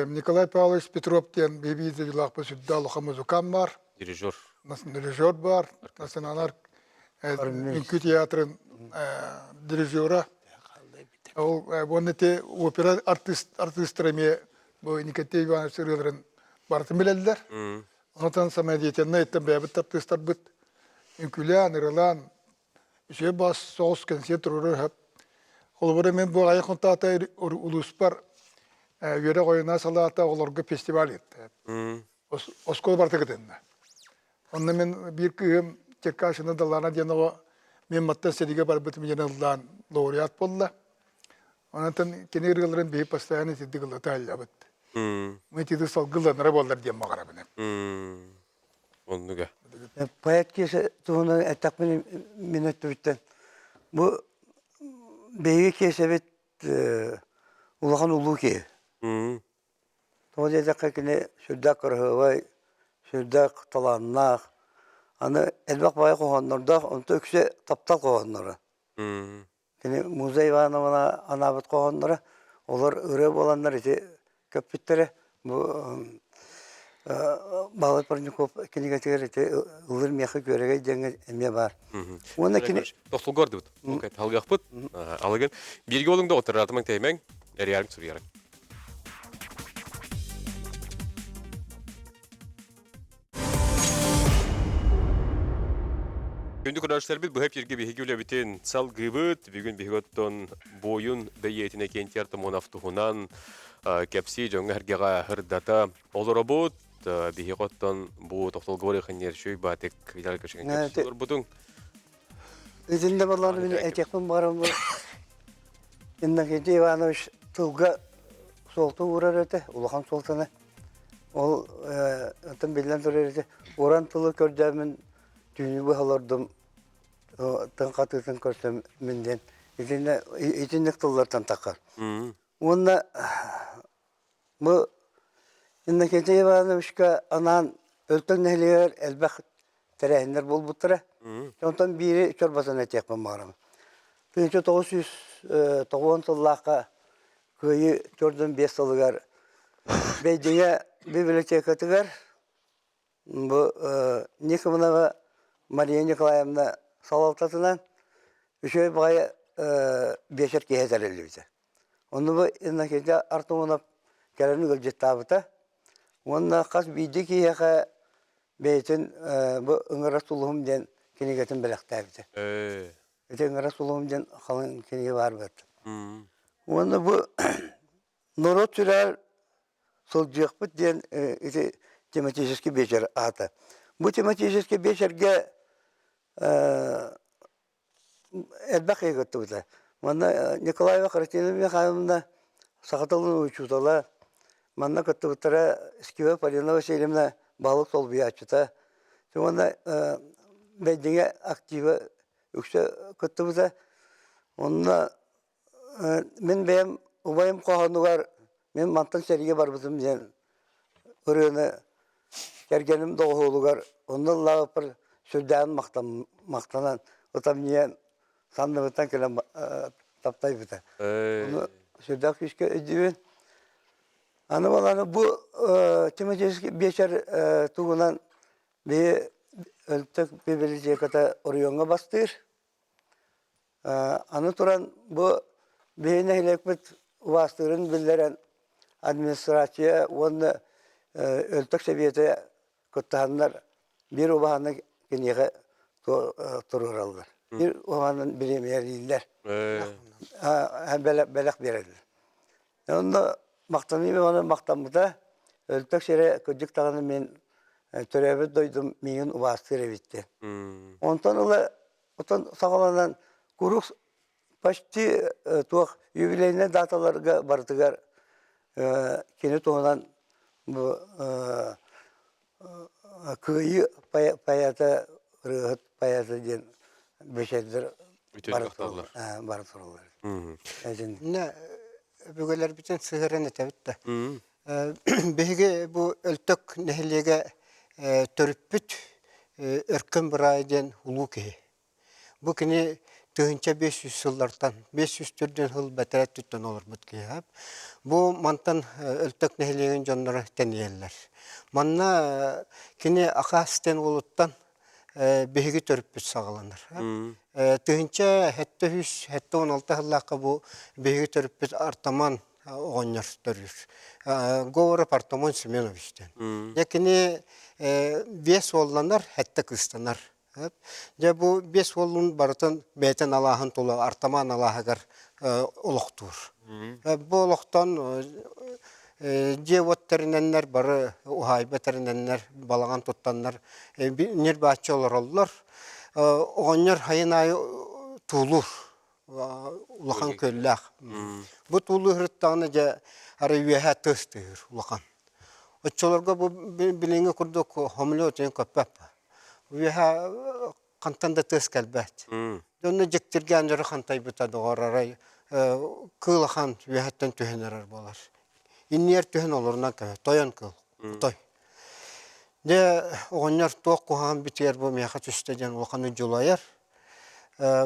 Speaker 4: Николай Павлович Петров диэн биһиги дойдулаахпыт сүрдээх улахан музыкант баар.
Speaker 1: Дирижер.
Speaker 4: Дирижер баар. Националар үҥкүү театрын дирижера. Ол уонна ити опера артист артыыстара эмиэ бу Николай Иванович ырыаларын барытын билэллэр. Онтон самодеятельнай иттэн бэйэбит артыыстарбыт үҥкүүлээн, ырылаан үчүгэй баас соҕус кэнсиэр туруорар сөп. Холобура мен бу аҕыйах хонтоото улууспар үөрэх ойуна салаата оҕолорго фестиваль ыытта. Оскуола барыта кытынна. Онно мин биир кыыһым Черкашина Далана диэн оҕо мен маттан сэриигэ барбытым диэн ыллаан лауреат буолла. Онон кини ырыаларын биһи постоянно итирдик ыллата ыллабыт. Мы итирдик салгылланара буоллар диэн баҕарабын.
Speaker 1: Оннуга.
Speaker 9: Поэт киэсэ туһунан эттэхпин мин өттүбүттэн бу биһиги киэсэбит улахан улуу киһи. Тоҕо диэтэххэ кини сүрдээх кыраһыабай, сүрдээх талааннаах, аны элбэх баҕайы хоһооннордоох, онто үксэ таптал хоһоонноро. Кини Муза Ивановна анаабыт хоһоонноро, олор ырыа буоланнар ити көппүттэрэ. Бу Баһылай Парников кинигэтигэр ити ыллыр миэхэ күөрэгэй диэҥҥэ эмиэ баар.
Speaker 1: Уонна кини Тохтулга ордубут. Алгахпыт. Алыгын. Бииргэ болуҥ доҕоттор, ратымаҥ тэймэҥ, эрийарыҥ суруйарыҥ. Күндү көрөөччүлэрбит быһа эфиргэ биһиги үлэбитин салгыыбыт. Бүгүн биһиги оттон буойун бэйиэтинэ Кентий Артамонов туһунан кэпсии дьоҥҥо-сэргэҕэ сырдата олоробут. Биһиги оттон бу тохтолго барыахын шүй баатык Виталий Кашин кэпсии олорбутуҥ.
Speaker 9: Итиннэ баллааны мин этиэхпин баҕарабын Иннокентий Иванович тылга суолта уурар этэ, улахан суолтаны. Ол оттон биллэн турар этэ, уран тылы көрдөөммүн түүнү быһа олордум, тыҥ хатыытын көрсөм мин диэн итиннэ итинник тыллартан таххар. Уонна бу Иннокентий Ивановичка анаан Өлтөн нэһилиэгэр элбэх тэрээһиннэр буолбуттара. Онтон биири чорботон этиэхпин баҕарабын. 1990 сыллаахха Кыайыы 45 сылыгар Бэйдиҥэ библиотекатыгар бу Никонова Мария Николаевна салалтатынан үчүгэй баҕайы биэчэр киэһэ тэриллибитэ. Онно бу Иннокентий Артамонов кэлэн ыалдьыттаабыта уонна хас биирдии киһиэхэ бэйэтин бу Ыҥыра сулуһум диэн кинигэтин бэлэхтээбитэ. Ити Ыҥыра сулуһум диэн халыҥ кинигэ баар буолта. Уонна бу норуот сүрэҕэр сылдьыахпыт диэн ити тематический биэчэр аата. Бу тематический биэчэргэ элбэх киһи кыттыбыта. Манна Николаева Христина Михайловна саха тылын учуутала, манна кыттыбыттара Скива Полина Васильевна баһылык солбуйааччыта. Уонна Бэйдиҥэ актива үксэ кыттыбыта. Онно мин бэйэм убайым хоһоонугар мин мантан сэриигэ барбытым диэн ырыаны кэргэним доҕуһуолугар онно ыллаабыппар сүрдээҕин махтанан ытамньыйан санныбыттан кэлэн таптайбыта. Ону сүрдээх күүскэ өйдүүбүн. Аны буолан бу тематический биэчэр туһунан биһи Өлтөх библиотеката оройуоҥҥа бастыыр. Аны туран бу биһи нэһилиэкпит убаастыырын биллэрэн администрация уонна Өлтөх сэбиэтэ кыттыһаннар биир убаһаны киниэхэ туруораллар. Биир убаһанан бириэмийэлииллэр. Бэлэх биэрэллэр. Онно махтаныым оны махтаммыта. Өлтөх сирэ кырдьык даҕаны мин төрөөбүт дойдум миигин убаастыыр эбит диэн. Онтон ыла отон саҕаланан куруук почти туох юбилейнай даталарга барытыгар кини туһунан бу Кыайыы поэта, ырыаһыт поэта диэн бэчээттэр бара тураллар.
Speaker 3: Иннэ өбүгэлэрбитин сыһыаран этэбит да. Биһиги бу Өлтөк нэһилиэгэ төрүппүт Өркөн Быраай диэн улуу киһи. Бу кини 1500 сыллартан 504 сыл бэтэрээ өттүттэн олорбут киһи. Бу мантан Өлтөк нэһилиэгин дьонноро тэнийэллэр. Манна кини Акаас диэн уолуттан биһиги төрүппүт саҕаланар. 1776 сыллаахха бу биһиги төрүппүт Артаман оҕонньор төрүүр. Говоров Артамон Семенович диэн. Дьэ кини биэс уолланар, сэттэ кыыстанар. Дьэ бу биэс уолун барытын бэйэтин алааһын тула Артаман алааһыгар олохтуур. Бу олохтон дьиэ-уот тэринэннэр, бары уһаайба тэринэннэр, балаҕан туттаннар ньир-бааччы олороллор. Оҕонньор сайын аайы туулуур, улахан күөллээх. Бу туулуу сырыттаҕына дьэ арай үөһэ тыас түһүүр улахан. Оччолорго бу билиҥҥи курдук хомлуо көппөт. Үөһэ хантан да тыас кэлбэт. Дьонно дьиктиргээн дьоро хантайбыта доҕор арай кыыл ахан үөһэттэн түһэн эрэр буолар. Инниэр түһэн олорунан кэбэ тойон кыыл той. Дьэ оҕонньор туох куһаҕан битигэр бу миэхэ түстэ диэн улаханнык дьулайар.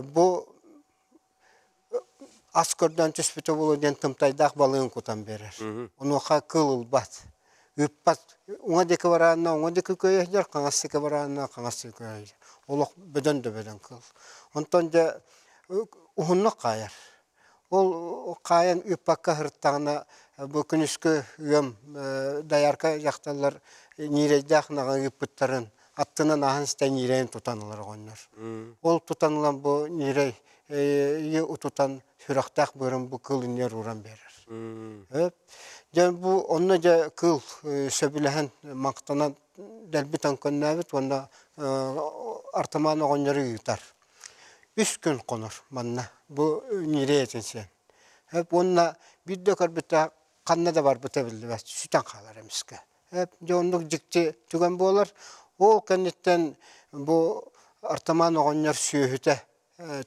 Speaker 3: Бу ас көрдөөн түспүтэ буолуо диэн тымтайдаах балыгын кутан биэрэр. Онуоха кыыл ылбат, ыыппат. Уҥа диэки бараанна уҥа диэки көйө сылдьар, хаҥас диэки бараанна хаҥас диэки көйө сылдьар. Олох бөдөн да бөдөн кыыл. Онтон дьэ уһуннук хаайар. Ол хаайан ыыппакка сырыттаҕына бу күнүскү ыам доярка дьахталлар ньиирэйдээх ынаҕы ыыппыттарын аттынан ааһан истэн ньирэйин тутан ылар оҕонньор. Ол тутан ылан бу ньирэй утутан сүрэхтээх быарын бу кыыл иннигэр ууран биэрэр. Дьэ бу онно дьэ кыыл сөбүлэһэн махтанан дэлби төҥкөннөөбүт уонна Артамаан оҕонньору ыытар. Үс күн хонор манна бу ньирэй этин сиэн. Уонна биирдэ көрбүтэ ханна да барбыта биллибэт сүтэн хаалар эмискэ. Дьэ оннук дьикти түгэн буолар. Ол кэнниттэн бу Артамаан оҕонньор сүөһүтэ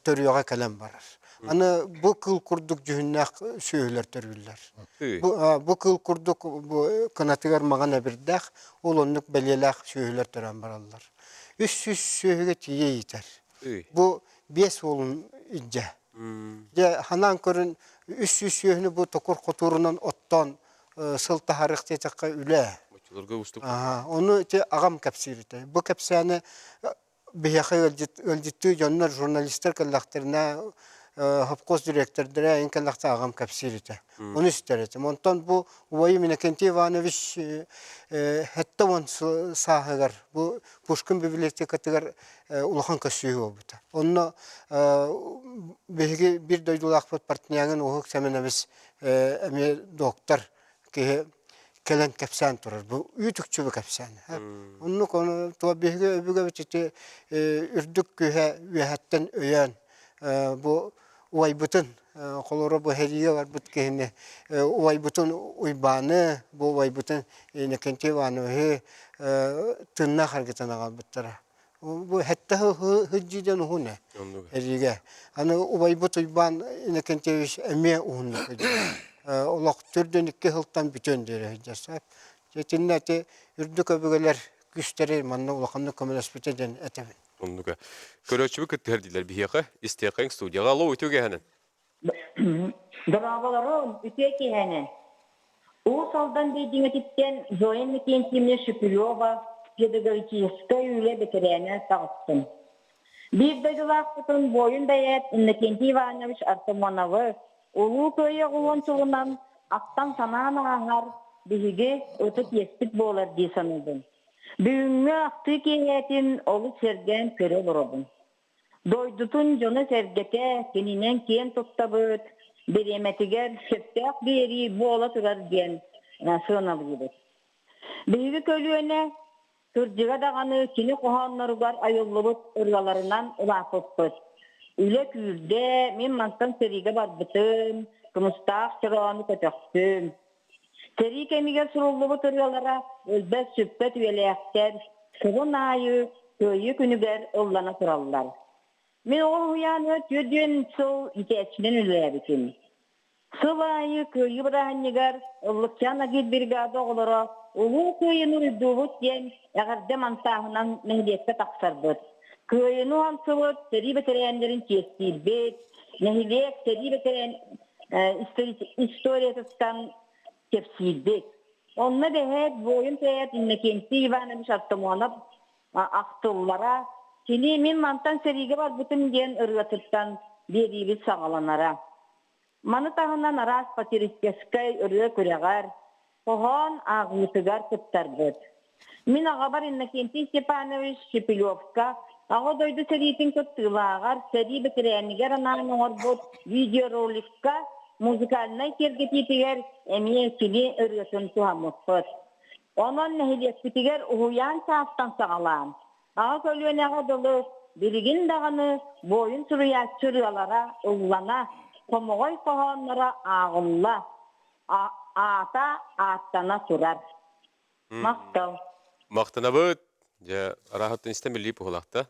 Speaker 3: төрүөҕэ кэлэн барар. Аны бу кыыл курдук дьүһүннээх сүөһүлэр төрүүллэр. Бу, бу кыыл курдук бу кынатыгар маҥан эбирдээх, ол оннук бэлиэлээх сүөһүлэр төрөөн бараллар. 300 сүөһүгэ тиийэ иитэр. Бу биэс уолун илдьэ. Дьэ, ханаан көрүн 300 сүөһүнү бу токур хотуурунан оттоон сыл таһаарыах диэтэххэ үлэ.
Speaker 1: Оччолорго уустук.
Speaker 3: Ону ити аҕам кэпсиир этэ. Бу кэпсээни биһиэхэ ыалдьыт, ыалдьыттыы дьоннор, журналистар кэллэхтэринэ, совхоз директордара эн кэллэхтэ аҕам кэпсиир этэ. Ону истэр этим. Онтон бу убайым Иннокентий Иванович 70 сааһыгар бу Пушкин библиотекатыгар улахан көссүүһү буолбута. Онно биһиги биир дойдулаахпыт Портнягин Уһук Сэмэнэбис эмиэ доктор киһи кэлэн кэпсээн турар. Бу үүт-үкчү кэпсээн. Оннук ону туо биһиги өбүгэбит ити үрдүк күүһэ үөһэттэн өйөөн бу убайбытын холоро бу сэриигэ барбыт киһини убайбытын Уйбааны, бу убайбытын Иннокентий Ивановиһы тыыннаах аргытан аҕалбыттара. Бу сэттэ сылдьыы диэн уһун ээ эриигэ. Аны убайбыт Уйбаан Иннокентьевич эмиэ уһуннук сылдьар. Олох төрдүн икки сылтан бүтүөн диэри сылдьар сөп. Итиннэ ити үрдүк өбүгэлэр күүстэрэ манна улаханнык көмөлөспүтэ диэн этэбин.
Speaker 1: Оннуга. Көрөөччүбү кыттыһар дииллэр биһиэхэ, истиэхэҥ студияҕа. Алло, үтүө киэһэнэн.
Speaker 10: Дорооболорун, үтүө киэһэнэн. Уус Алдан Бэйдиҥэтиттэн Зоя Иннокентьевна Шепелева педагогическай үлэ бэтэрээнэ таҕыстым. Биир дойдулаахпытын буойун бэйээт Иннокентий Иванович Артамоновы Улуу Кыайыы оҕуһун сылынан ахтан-санаан ааһар биһиги ытык иэспит буолар дии саныыбын. Бүгүҥҥү ахтыы киэһэтин олус сэргээн көрө олоробун. Дойдутун дьоно-сэргэтэ кининэн киэн туттабыт, бириэмэтигэр сөптөөх биэрии буола турар диэн сыаналыыбыт. Биһиги көлүөнэ кырдьыга даҕаны кини хоһоонноругар айыллыбыт ырыаларынан улааппыппыт. Үлэ күүрдэ, мин мантан сэриигэ барбытым, кымыстаах чороону көтөхтүм. Сэрии кэмигэр суруллубут ырыалара өлбөт-сүппэт үйэлээхтэр, сылын аайы Кыайыы күнүгэр ыллана тураллар. Мин оҕо уһуйааныгар 40 сыл иитээччинэн үлэлээбитим. Сыл аайы Кыайыы бырааһынньыгар Ыллыкчаан агитбригада оҕолоро Улуу Кыайыыны уруйдуубут диэн эҕэрдэ монтааһынан нэһилиэккэ тахсарбыт. Кыайыыны уһансыбыт сэрии бэтэрээннэрин чиэстиирбит, нэһилиэк сэрии бэтэрээн историятыттан кэпсиирбит. Онно бэһээт буойун поэт Иннокентий Иванович Артамонов ахтыллара, кини мин мантан сэриигэ барбытым диэн ырыатыттан биэриибит саҕаланара. Маны таһынан араас патриотическай ырыа күрэҕэр, хоһоон ааҕыытыгар кыттарбыт. Мин аҕабар Иннокентий Степанович Шепелевка Аҕа дойду сэриитин кыттыылааҕар сэрии бэтэрээнигэр анаан оҥорбут видеороликка музыкальнай киэргэтиитигэр эмиэ кини ырыатын туһаммыппыт. Онон нэһилиэкпитигэр уһуйаан саастан саҕалаан, аҕа көлүөнэҕэ дылы билигин даҕаны буойун суруйааччы ырыалара ыллана, хомоҕой хоһоонноро ааҕылла, аата ааттана турар. Махтал.
Speaker 1: Махтанабыт. Дьэ, арааһыттан истэн билии пуһулахта.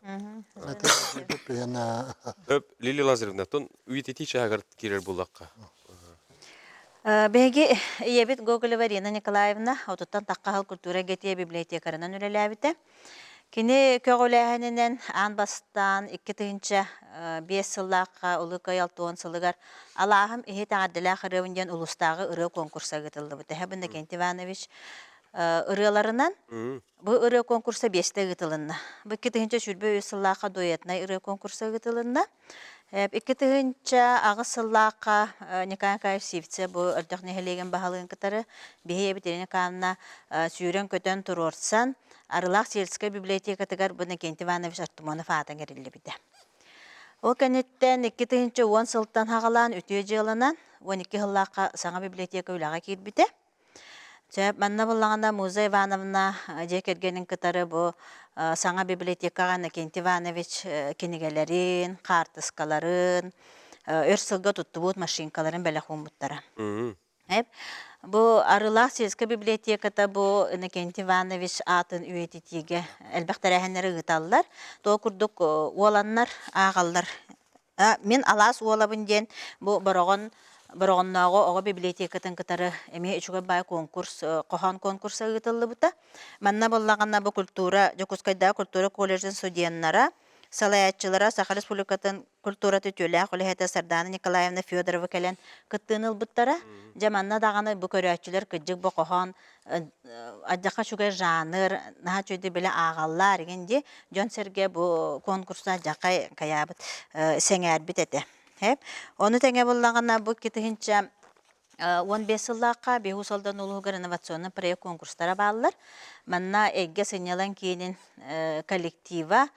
Speaker 1: Лилия Лазаревна, тон үйэтитии чааһыгар киирэр буллахха.
Speaker 11: Биһиги ийэбит Гоголева Ирина Николаевна отуттан тахха культура эйгэтиэ библиотекарынан үлэлээбитэ. Кини көҕүлээһининэн аан бастаан 2005 сыллаахха Улуу Кыайыы 60 сылыгар Алааһым иһит эҕэрдэлээх ырыабын диэн улуустааҕы ырыа конкурса ыытыллыбыта. Эһэ Иннокентий Иванович ырыаларынан бу ырыа конкурса биэстэ ыытылынна. Бу 2023 сыллаахха дуэтнай ырыа конкурса ыытылынна. 2008 сыллаахха Николай Николаевич Сивцев бу Өлтөх нэһилиэгин баһылыгын кытары биһи эбит Ирина Николаевна сүүрэн-көтөн туруорсан Арылаах сельскай библиотекатыгар бу Иннокентий Иванович Артамонов аата иҥэриллибитэ. Ол кэнниттэн 2010 сылтан саҕалаан үтүө дьыаланан 12 сыллаахха саҥа библиотека үлэҕэ киирбитэ. Чэ, манна буллаҕына Муза Ивановна дьиэ кэргэнин кытары бу саҥа библиотекаҕа Иннокентий Иванович кинигэлэрин, хаартыскаларын, өр сылга туттубут машинкаларын бэлэх ууммуттара. Бу Арылаах сельскэй библиотеката бу Иннокентий Иванович аатын үйэтитиигэ элбэх тэрээһиннэри ыыталлар. Туох курдук уоланнар ааҕаллар Мин алаас уолабын диэн бу Бороҕон Бороҕоннооҕу оҕо библиотекатын кытары эмиэ үчүгэй баай конкурс, хоһоон конкурса ыытыллыбыта. Манна буоллаҕына бу культура Дьокуускайдааҕы культура колледжын студеннара, салайааччылара Саха Республикатын культурата үтүөлээх үлэһитэ Сардаана Николаевна Федорова кэлэн кыттыыны ылбыттара. Дьэ манна даҕаны бу көрөөччүлэр кырдьык бу хоһоон Адьаха үчүгэй жанр, наһаа үчүгэйдик били ааҕаллар игин дии. Дьон-сэргэ бу конкурса адьаха кайаабыт сэҥээрбит этэ. Ону тэҥэ буллаҕына бу 2015 сыллаахха Биһус Алдан улууһугар инновационный проект конкурстара бааллар. Манна Эйгэ сынньалаҥ киинин коллектива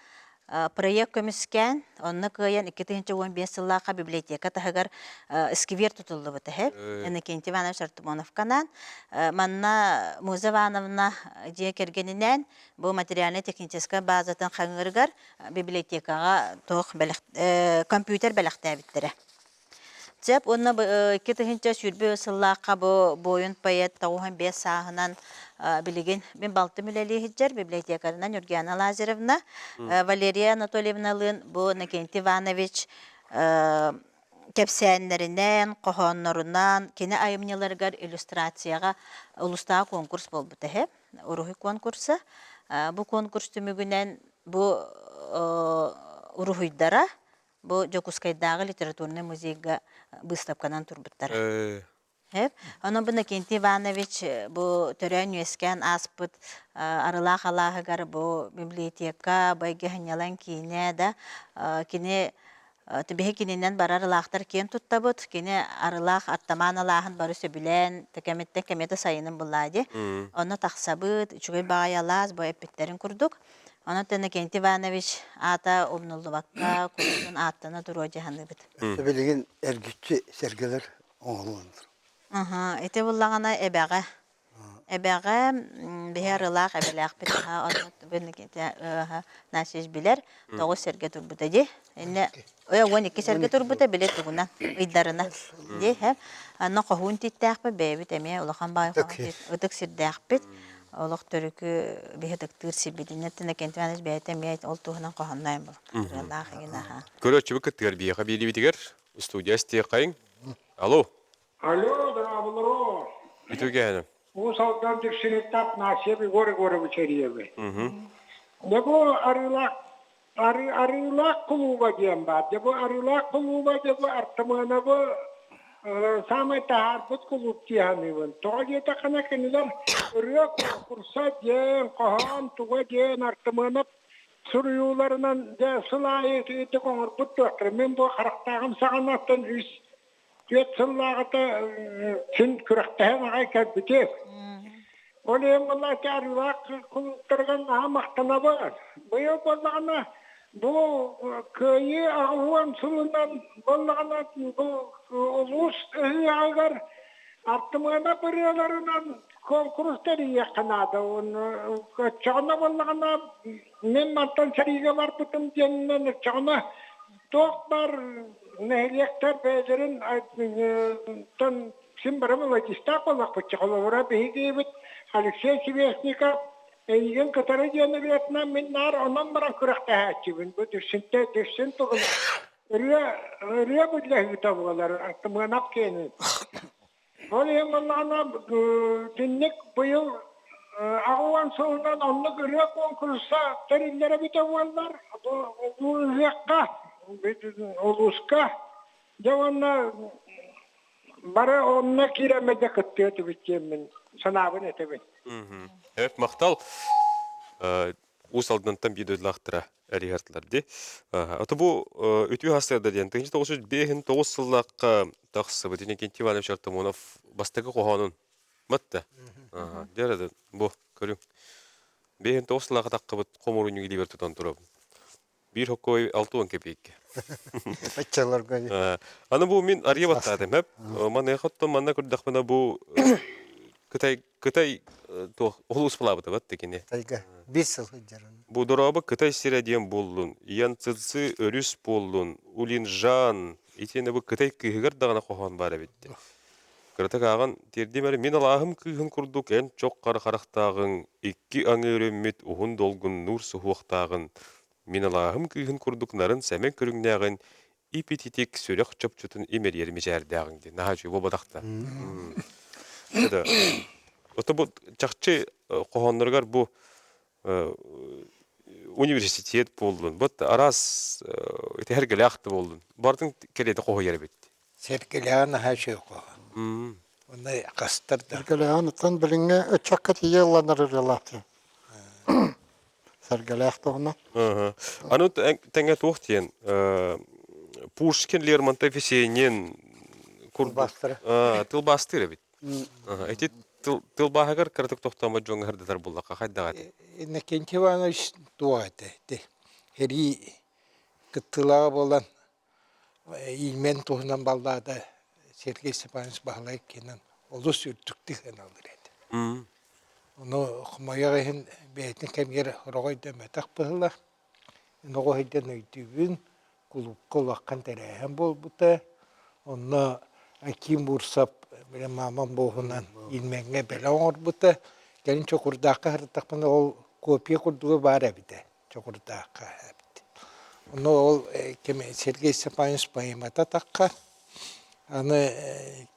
Speaker 11: Проект көмүскээн, онно кыайан 2015 сыллаахха библиотека таһыгар сквер тутуллубута үһү. Иннокентий Иванович Артамоновканаан. Манна Муза Ивановна дьиэ кэргэнинээн бу материально-техническай базатын хаҥыырыгар библиотекаҕа туох бэлэх компьютер бэлэхтээбиттэрэ. Сөп уонна 2020 сыллаахха бу буойун поэт 95 сааһынан билигин мин балтым үлэлии сылдьар библиотекарынан Нюргиана Лазаревна, Валерия Анатольевналыын бу Иннокентий Иванович кэпсээннэринэн, хоһооннорунан, кини айымньыларыгар иллюстрацияҕа улуустааҕы конкурс буолбута үһү, уруһуй конкурса. Бу конкурс түмүгүнэн Бу уруһуйдара бу Дьокуускайдааҕы литературнай музейга быыстапканан турбуттара. Онон бу Иннокентий Иванович бу төрөөн-үөскээн ааспыт Арылаах алааһыгар бу библиотека, Байга сынньалаҥ киинэ да кини биһи кининэн бары арылаахтар киэн туттабыт. Кини Арылаах Аттамаан алааһын бары сөбүлээн кэмиттэн кэмиэтэ сайынын буллаа дии. Онно тахсабыт, үчүгэй баҕайы алаас бу эппиттэрин курдук. Онон Иннокентий Иванович аата умнуллубакка куруутун ааттана туруо дьаһаныыбыт.
Speaker 9: Билигин эргиччи сэргэлэр оҥоһуллаллар.
Speaker 11: Ити буллаҕына эбэҕэ. Эбэҕэ биһи арылаах эбэлээхпит онно Насич билэр тоҕус сэргэ турбута дии. Инне 12 сэргэ турбута били тугунан ыйдарына дии һэ. Анна хоһуун тииттээхпит бэйэбит эмиэ улахан баай ытык сирдээхпит. Олох төрүкү биһи ытыктыыр сирбит. Иннеттен Иннокентий Иванович бэйэтэ эмиэ ол туһунан хоһоонноон был. Ырыалаах игин аха.
Speaker 1: Көрөөччүбүт кыттыгар биһиэхэ биэриибитигэр студия истиэххэйиҥ. Алло.
Speaker 8: Алло, здравствуйте.
Speaker 1: Үтүгэним.
Speaker 8: Уус Алдан Диксиниттап Насия Егор Егорович эрийэбин. Дьэ бу Арыылаах Арыылаах кулууба диэн баар. Дьэ бу Арыылаах кулууба дьэ бу Артамыанабы саамай таһаарбыт кулууп дии саныыбын. Тоҕо диэтэххинэ кинилэр ырыа куонкурса диэн, хоһоон туга диэн Артамыанап суруйууларынан дьэ сыл аайы итинник оҥорбут туохтара. Мин бу харахтааҕым саҕанаттан үс түөрт сыллааҕыта син күрэхтэһэн аҕай кэлбитим. Ол иһин буоллааччы арыылаах кулууптарыгар наһаа махтанабын. Быйыл буоллаҕына бу Кыайыы 80 сылынан буоллаҕына бу улуус ыһыаҕыгар Артымыана ырыаларынан куонкурус тэрийиэххэ наада. Оччоҕуна буоллаҕына мин мантан сэриигэ барбытым диэнинэн оччоҕуна туох баар нэһилиэктэр бэйэлэрин син бары мелодистаах буоллахпыт. Холобура биһигибит Алексей Свешников эйигин кытары диэн ырыатынан мин наар онон баран күрэхтэһээччибин. Бу дүссүнтэ дүссүн тугун ырыа ырыа бүллэһиитэ буолар Артымыанап киэнин. Ол иһин буоллаҕына түннүк быйыл 80 сылынан оннук ырыа куонкуруса тэриллэрэ эбитэ буоллар, бу ыһыахха, улууска, дьэ уонна бары онно киирэммит дьэ кыттыа этибит диэммин санаабын этэбин.
Speaker 1: Эп махтал. Уус Алдантан биир дойдулаахтара эрийэртилэр дии. Ото бу үтүө хастыарда диэн 1905 сыллаахха тахсыбыт Иннокентий Иванович Артамонов бастакы хоһоонун матта. Дьэ бу көрүҥ. 59 сыллаахха таххыбыт хомуурунньук илиибэр тутан турабын. Биир хоккой 60 кэпиэккэ.
Speaker 3: Оччолорго
Speaker 1: Аны бу мин арыйа баттаатым хэп. Маныаха оттон манна көрдөхпүнэ бу Кытай Кытай туох улуус былаабыта бат кини.
Speaker 3: Кытайга биир сыл сылдьарын.
Speaker 1: Бу дорообо Кытай сирэ диэн буоллун, Янцзы өрүс буоллун, Улинжан итиэннэ бу Кытай кыыһыгар даҕаны хоһоон баар эбит. Кыратык ааҕан тиэрдим эрэ мин алааһым кыыһын курдук эн чох хара харахтааҕыҥ, икки аҥыы өрөммүт уһун долгуннуур суһуохтааҕын, мин алааһым кыыһын курдук нарын сэмэн көрүҥнээҕин ип-ититик сүрэх чопчутун имэрийэр мичээрдээҕиҥ диэн наһаа үчүгэй буолбатах да. Это ото бу чахчы хоһоонноругар бу университет буоллун, вот араас ити сэргэлээх да буоллун, барытын кэриэтэ хоһуйар эбит.
Speaker 7: Сэргэлээҕи наһаа үчүгэй хоһоон. Онно хастар да.
Speaker 6: Сэргэлээҕин оттон билиҥҥи ыччакка тиийэ ылланар ырыалаах дии. Сэргэлээх туһунан.
Speaker 1: Аны тэҥэ туох диэн Пушкин, Лермонтов, Есенин курдук тылбаастыыр эбит. Ити тылбааһыгар кыратык тохтоомот дьоҥҥо сырдатар буллахха хайдаҕа этэй?
Speaker 7: Иннокентий Иванович туох этэ ити сэрии кыттыылааҕа буолан Иимэн туһунан баллаада Сергей Степанович Баһылай киинэн олус үрдүктүк сыаналыыр этэ. Ону хомойуох иһин бэйэтин кэмигэр сороҕо өйдөммөтөх быһыылаах. Оҕо сылдьан өйдүүбүн, кулуупка улахан тэрээһин буолбута. Онно Аким Бурсов били маамам буоһунан Иимэҥҥэ бэлэх оҥорбута. Кэлин Чокурдаахха сырыттахпына ол копия курдуга баар эбитэ. Чокурдаахха эбит. Ону ол ким Сергей Степанович поэмата тахха. Аны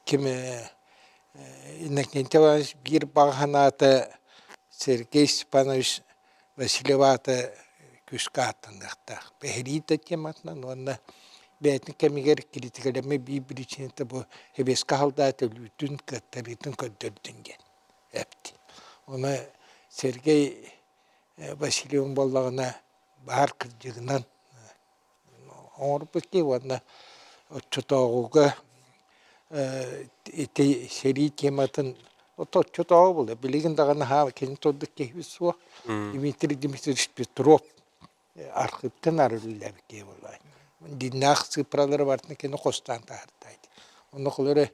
Speaker 7: ким Иннокентий Иванович биир баҕа санаата Сергей Степанович Васильев аата күүскэ ааттаныахтаах. Эһэрии да тематынан уонна бэйэтин кэмигэр критикалэммит биир биричиинэтэ бу Сэбиэскэ халдаат өлүүтүн, кыаттарыытын көрдөрдүн диэн эпти. Ону Сергей Васильевын буоллаҕына баар кырдьыгынан оҥорбут киһи уонна оччотооҕуга ити сэрии тематын оччотооҕу буолла билигин даҕаны хаал кини турдук киһибит суох Дмитрий Дмитриевич Петров архыыптан арыллыбыт киһи буолла диннээх цифралары барытын кини хостоон таһаарда онно холобура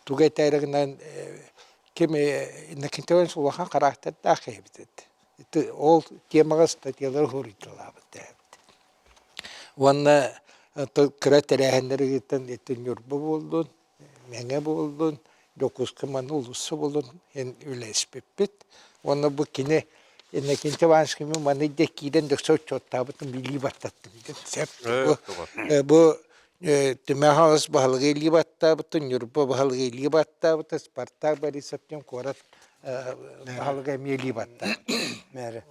Speaker 7: тугу этээри гынан ким Иннокентий Иванович улахан характердаах киһи эбит Ол темаҕа статьялары суруйталаабыт эбит. Уонна кыра тэрээһиннэри ыытан ити Ньурба буоллун, Мэҥэ буоллун, Дьокуускай маны улуусса буоллун эн үлэлэспиппит. Уонна бу кини Иннокентий Иванович маны дьэ киирэн дөксө отчуоттаабытын билии баттаттым диэн сөп. Бу, бу Түмэ Хаҥалас баһылыга илии баттаабытын, Ньурба баһылыга илии баттаабыта, Спартак Борисов диэн куорат баһылыга эмиэ илии баттаабыт.
Speaker 9: Мээрэ.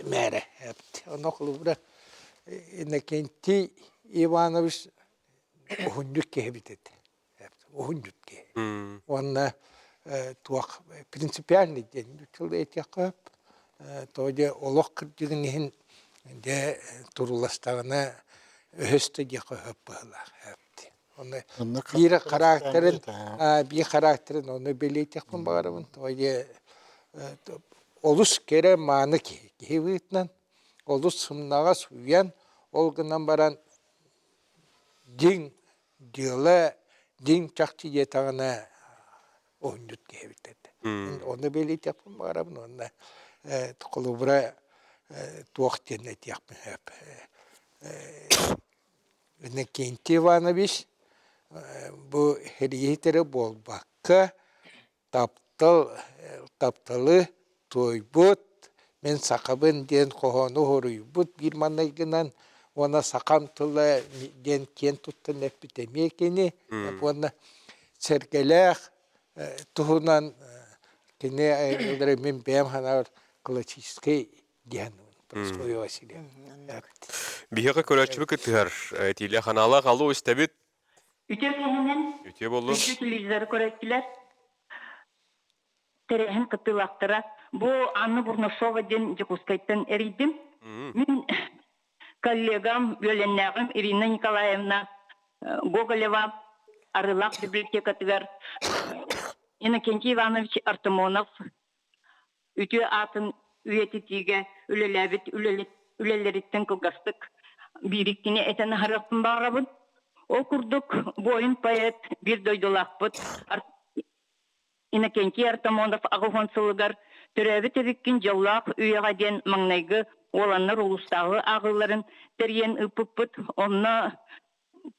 Speaker 7: Мээрэ. Онно холобура Иннокентий Иванович уһунньут киһи эбит этэ. Уһунньут киһи. Уонна туох принципиальный диэн тыл этиэххэ сөп. Тоҕо дьэ олох кырдьыгын иһин дьэ туруластаҕына өһөс да диэххэ сөп быһыылаах. Онно биир характерын биир характерын ону бэлиэтиэхпин баҕарабын. Тоҕо дьэ олус кэрэ мааны киһи. Киһи быһыытынан олус сымнаҕас уйан ол гынан баран дьиҥ дьыала дьиҥ чахчы диэтэҕинэ оонньут киһи эбит этэ. Ону бэлиэтиэхпин баҕарабын уонна холобура туох диэн этиэхпин сөп. Иннокентий Иванович бу сэрииһит эрэ буолбакка Таптал, тапталы туойбут, мин сахабын диэн хоһоону хоруйбут биир манныгынан уонна сахам тыла диэн киэн туттан эппит эмиэ кини уонна Сэргэлээх туһунан кини айымньылары мин бэйэм санаабар классическай диэн Прасковья Васильевна.
Speaker 1: Биһиэхэ көрөөччүбүт кыттыһар этиилээх анаалаах алло истэбит.
Speaker 10: Үтүө киһинэн
Speaker 1: Үтүө буоллун.
Speaker 10: күндү телевизоры көрөөччүлэр, тэрээһин кыттыылаахтара. Бу Анна Бурнашова диэн Дьокуускайтан эрийдим. Мин коллегам, үөлэннээҕим Ирина Николаевна Гоголева Арыылаах библиотекатыгар Иннокентий Иванович Артамонов үтүө аатын үйэтитиигэ үлэлээбит үлэлэриттэн кылгастык биир-иккини этэн аһарыахпын баҕарабын. Ол курдук, буойун-поэт биир дойдулаахпыт Иннокентий Артамонов 80 сылыгар төрөөбүт эбиккин дьоллоох үйэҕэ диэн маҥнайгы уоланнар улуустааҕы ааҕыыларын тэрийэн ыыппыппыт. Онно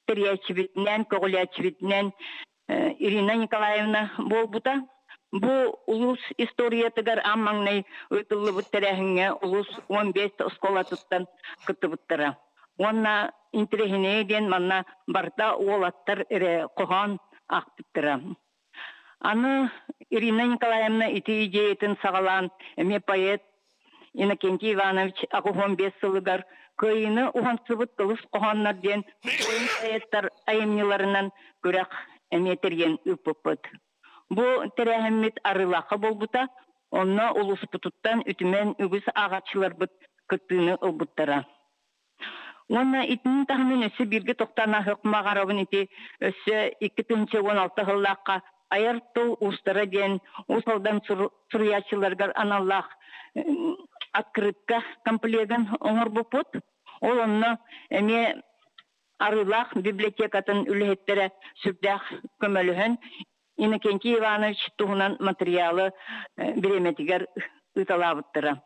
Speaker 10: тэрийээччибитинэн, көҕүлээччибитинэн Ирина Николаевна буолбута. Бу улуус историятыгар аан маҥнай ыытыллыбыт тэрээһиҥҥэ улуус 15 оскуолатыттан кыттыбыттара. Уонна интэриэһинэйэ диэн манна барыта уолаттар эрэ хоһоон аахпыттара. Аны Ирина Николаевна ити идеятын саҕалаан эмиэ поэт Иннокентий Иванович 85 сылыгар Кыайыыны уһансыбыт кылыс хоһооннор диэн буойун поэттар айымньыларынан күрэх эмиэ тэрийэн ыыппыппыт. Бу тэрээһиммит Арыылаахха буолбута, онно улууспутуттан үтүмэн үгүс ааҕааччыларбыт кыттыыны ылбыттара. Уонна итини таһынан өссө бииргэ тохтоон ааһыахпын баҕарабын ити өссө 2016 сыллаахха Айар тыл уустара диэн Уус Алдан суруйааччыларыгар аналлаах открытка комплегын оҥорбуппут. Ол онно эмиэ Арыылаах библиотекатын үлэһиттэрэ сүрдээх көмөлөһөн Иннокентий Иванович туһунан матырыйаалы бириэмэтигэр ыыталаабыттара.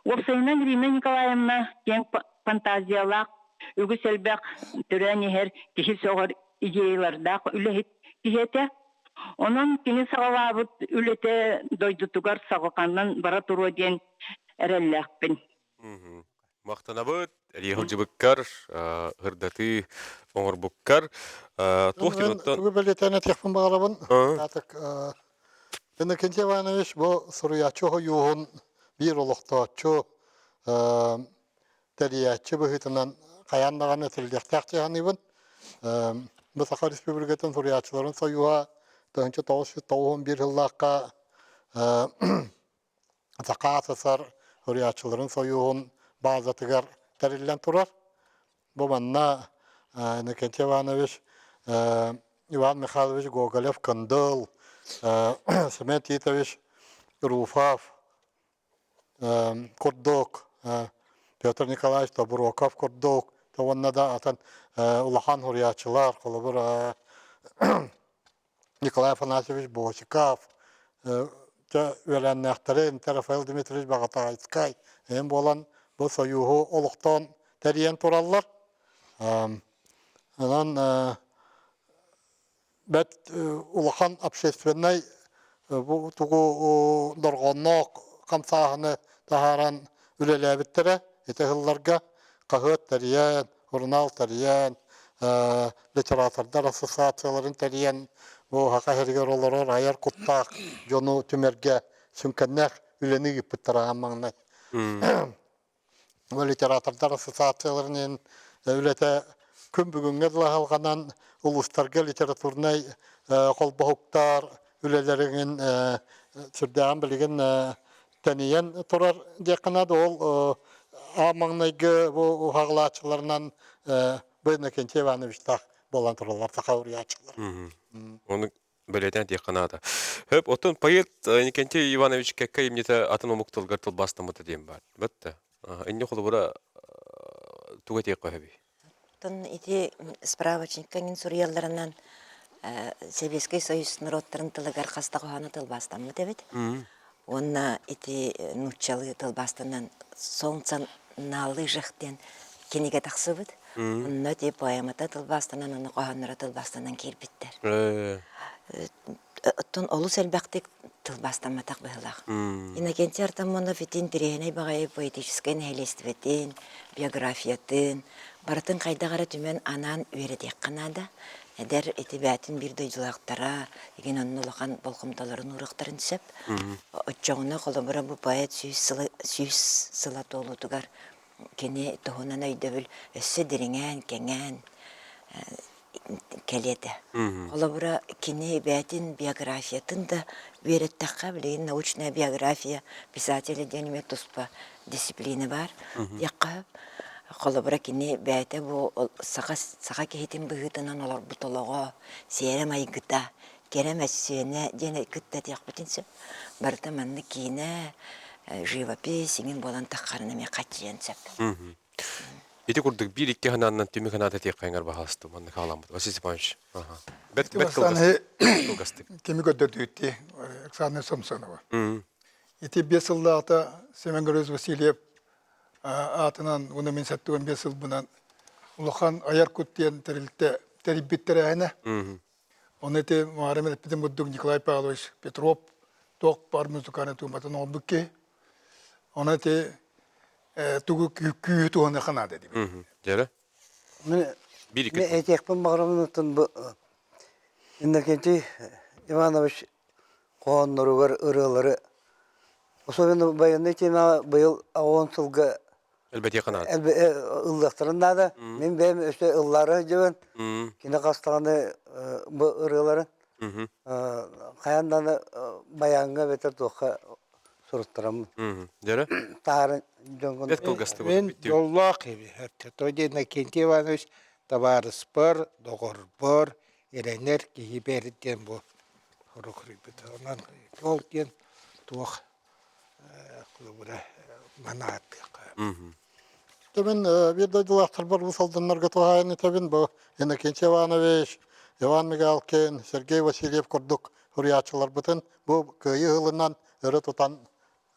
Speaker 10: Уопсайынан Ирина Николаевна киэҥ фантазиялаах, үгүс элбэх төрөөн иһэр киһи сөҕөр идеялардаах үлэһит киһи этэ. Онон кини саҕалаабыт үлэтэ дойдутугар саҕаланан бара туруо диэн эрэллээхпин.
Speaker 1: Махтанабыт, эрийэ сылдьыбыккар, ырдатыы оҥорбуккар. Туох диэн оттон...
Speaker 6: Тугу бэлиэтээн этиэхпин баҕарабын. Атык Иннокентий Иванович бу суруйааччы ойууһун биир олохтооччу. тэрийээччи быһыытынан хайаан даҕаны этиллиэхтээх дии саныыбын. Бу Саха Республикатын суруйааччыларын сойууһа 1991 сыллаахха Саха СССР суруйааччыларын сойууһун баазатыгар тэриллэн турар. Бу манна Иннокентий Иванович Иван Михайлович Гоголев-Кындыл, Семен Титович Руфов курдук, Петр Николаевич Тобуроков курдук уонна да атын улахан суруйааччылар, холобур, Николай Афанасьевич Босиков, үөлээннээхтэрин Рафаэл Дмитриевич Баҕатаайыскай эҥин буолан бу сойууһу олохтоон тэрийэн тураллар. Онон бэрт улахан общественнай бу тугу дорҕоонноох хамсааһыны таһааран үлэлээбиттэрэ. Ити сылларга хаһыат тэрийэн, сурунаал тэрийэн, литератордар ассоциацияларын тэрийэн, бу Саха сиригэр олорор айар куттаах дьону түмэргэ сүҥкэннээх үлэни ыыппыттара аан маҥнай. Бу литератордар ассоциацияларын иһин үлэтэ күн бүгүҥҥэ дылы аһылҕанан улуустарга литературнай холбоһуктар үлэлэрин сүрдээҕин билигин тэнийэн турар диэххэ наада. Ол аан маҥнайгы бу уһаҕалааччыларынан бу Иннокентий Ивановичтаах буолан тураллар саха уруйааччылар.
Speaker 1: Ону бэлиэтээн диэххэ наада. Хөп, оттон поэт Иннокентий Иванович кэккэ имнитэ атын омук тылгар тылбаастаммыта диэн баар. Бэтте. Инни холобура туга этиэххэ сөбүй?
Speaker 5: Оттон ити справочникка иҥин суруйалларынан Сэбиэскэй Союз норуоттарын тылыгар хас да хоһооно тылбаастаммыт эбит. Уонна ити нууччалыы тылбаастанан «Солнце на лыжах» диэн кинигэ тахсыбыт. Онно ити поэмата тылбаастанан, онно хоһоонноро тылбаастанан киирбиттэр. Оттон олус элбэхтик тылбаастамматах быһыылаах. Иннокентий Артамонов ити интэриэһинэй баҕайы поэтическай нэһилиэстибэтин, биографиятын барытын хайдах эрэ түмэн анаан үөрэтиэххэ наада. Эдэр ити бээтин биир дойдулаахтара игин онно улахан болҕомтолорун ууруохтарын сөп. Оччоҕуна холобура бу поэт 100 сыла туолуутугар кини туһунан өйдөбүл өссө дириҥээн, кэҥээн кэлиэ этэ. Холобура, кини бэйэтин биографиятын да үөрэттэххэ, билигин научная биография писателя диэн эмиэ туспа дисциплина баар диэххэ сөп. Холобура, кини бэйэтэ бу саха, саха киһитин быһыытынан олорбут олоҕо, сиэрэ-майгыта, кэрэ мөссүөнэ диэн кытта этиэхпитин сөп. Барыта маннык киинэ, живопись иҥин буолан таххарына эмиэ хаччыйан сөп.
Speaker 1: Ити курдук биир-икки ханааннан түмүк ханаата этиэххэ эҥэр баһаастым маннык хааламмыт. Василий Степанович. Бэт бэт кылгас. Кылгастык.
Speaker 4: Кими көрдөрдүгүттии Оксана Самсонова. Ити 5 сыллааҕыта Семен Григорьевич Васильев аатынан уонна мин 75 сылбынан улахан айар кут диэн тэрилтэ тэрийбит тэрээһинэ. Оны ити маарым эппитим курдук Николай Павлович Петров туох бар музыканы тууматын оҥорбут киһи. Оны ити тугу күүһү туһаныахха наада диибин.
Speaker 1: Дьэрэ?
Speaker 9: Мин этиэхпин баҕарабын бу Иннокентий Иванович хоһоонноругар ырыалары особенно военный темаҕа быйыл 10 сылга
Speaker 1: Элбэтиэххэ наада.
Speaker 9: Ыллыахтарын наада. Мин бэйэм өссө ыллаары сылдьабын. Кини хастаҕаны бу ырыаларын хайаан даҕаны баяҥҥа эбэтэр туохха суруттараммын.
Speaker 1: Дьэрэ?
Speaker 9: Таһарын дьоҥҥун.
Speaker 1: Бэт кылгастык.
Speaker 7: Мин дьоллоох эби. То Иннокентий Иванович табаарыспар, доҕорбор, эрэнэр киһибэр диэн бу хоругуруйбут. Онон ол диэн туох холобура манаатыахха.
Speaker 6: Тэбин биир дойдулаахтарбар бу салдыннарга туһаайан этэбин бу Иннокентий Иванович, Иван Мигалкин, Сергей Васильев курдук суруйааччыларбытын бу кыайыы ылынан өрө тутан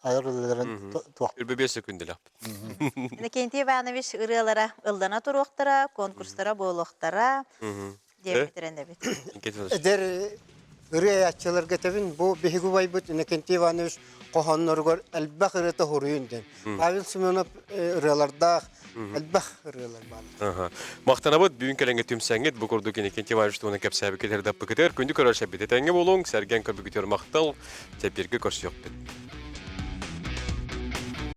Speaker 6: айар үлэлэрин туох
Speaker 1: 25 секүндэлэхпит.
Speaker 11: Иннокентий Иванович ырыалара ыллана туруохтара, конкурстара буолуохтара диэбит эрэнэбит.
Speaker 3: Эдэр ырыаяччыларга этэбин, бу биһиги убайбыт Иннокентий Иванович хоһоонноругар элбэх ырыата хоруйун диэн. Павел Семенов ырыалардаах элбэх ырыалар бааллар.
Speaker 1: Махтанабыт бүгүн кэлэҥҥэ түмсэҥҥит бу курдук Иннокентий Иванович туһунан кэпсээбиккит ырдаппыкытыгар күндү көрөр сэрбит этэҥҥэ буолуҥ, сэргэн көрбүкүтүгэр махтал, чэппиэргэ көрсүөхпүт.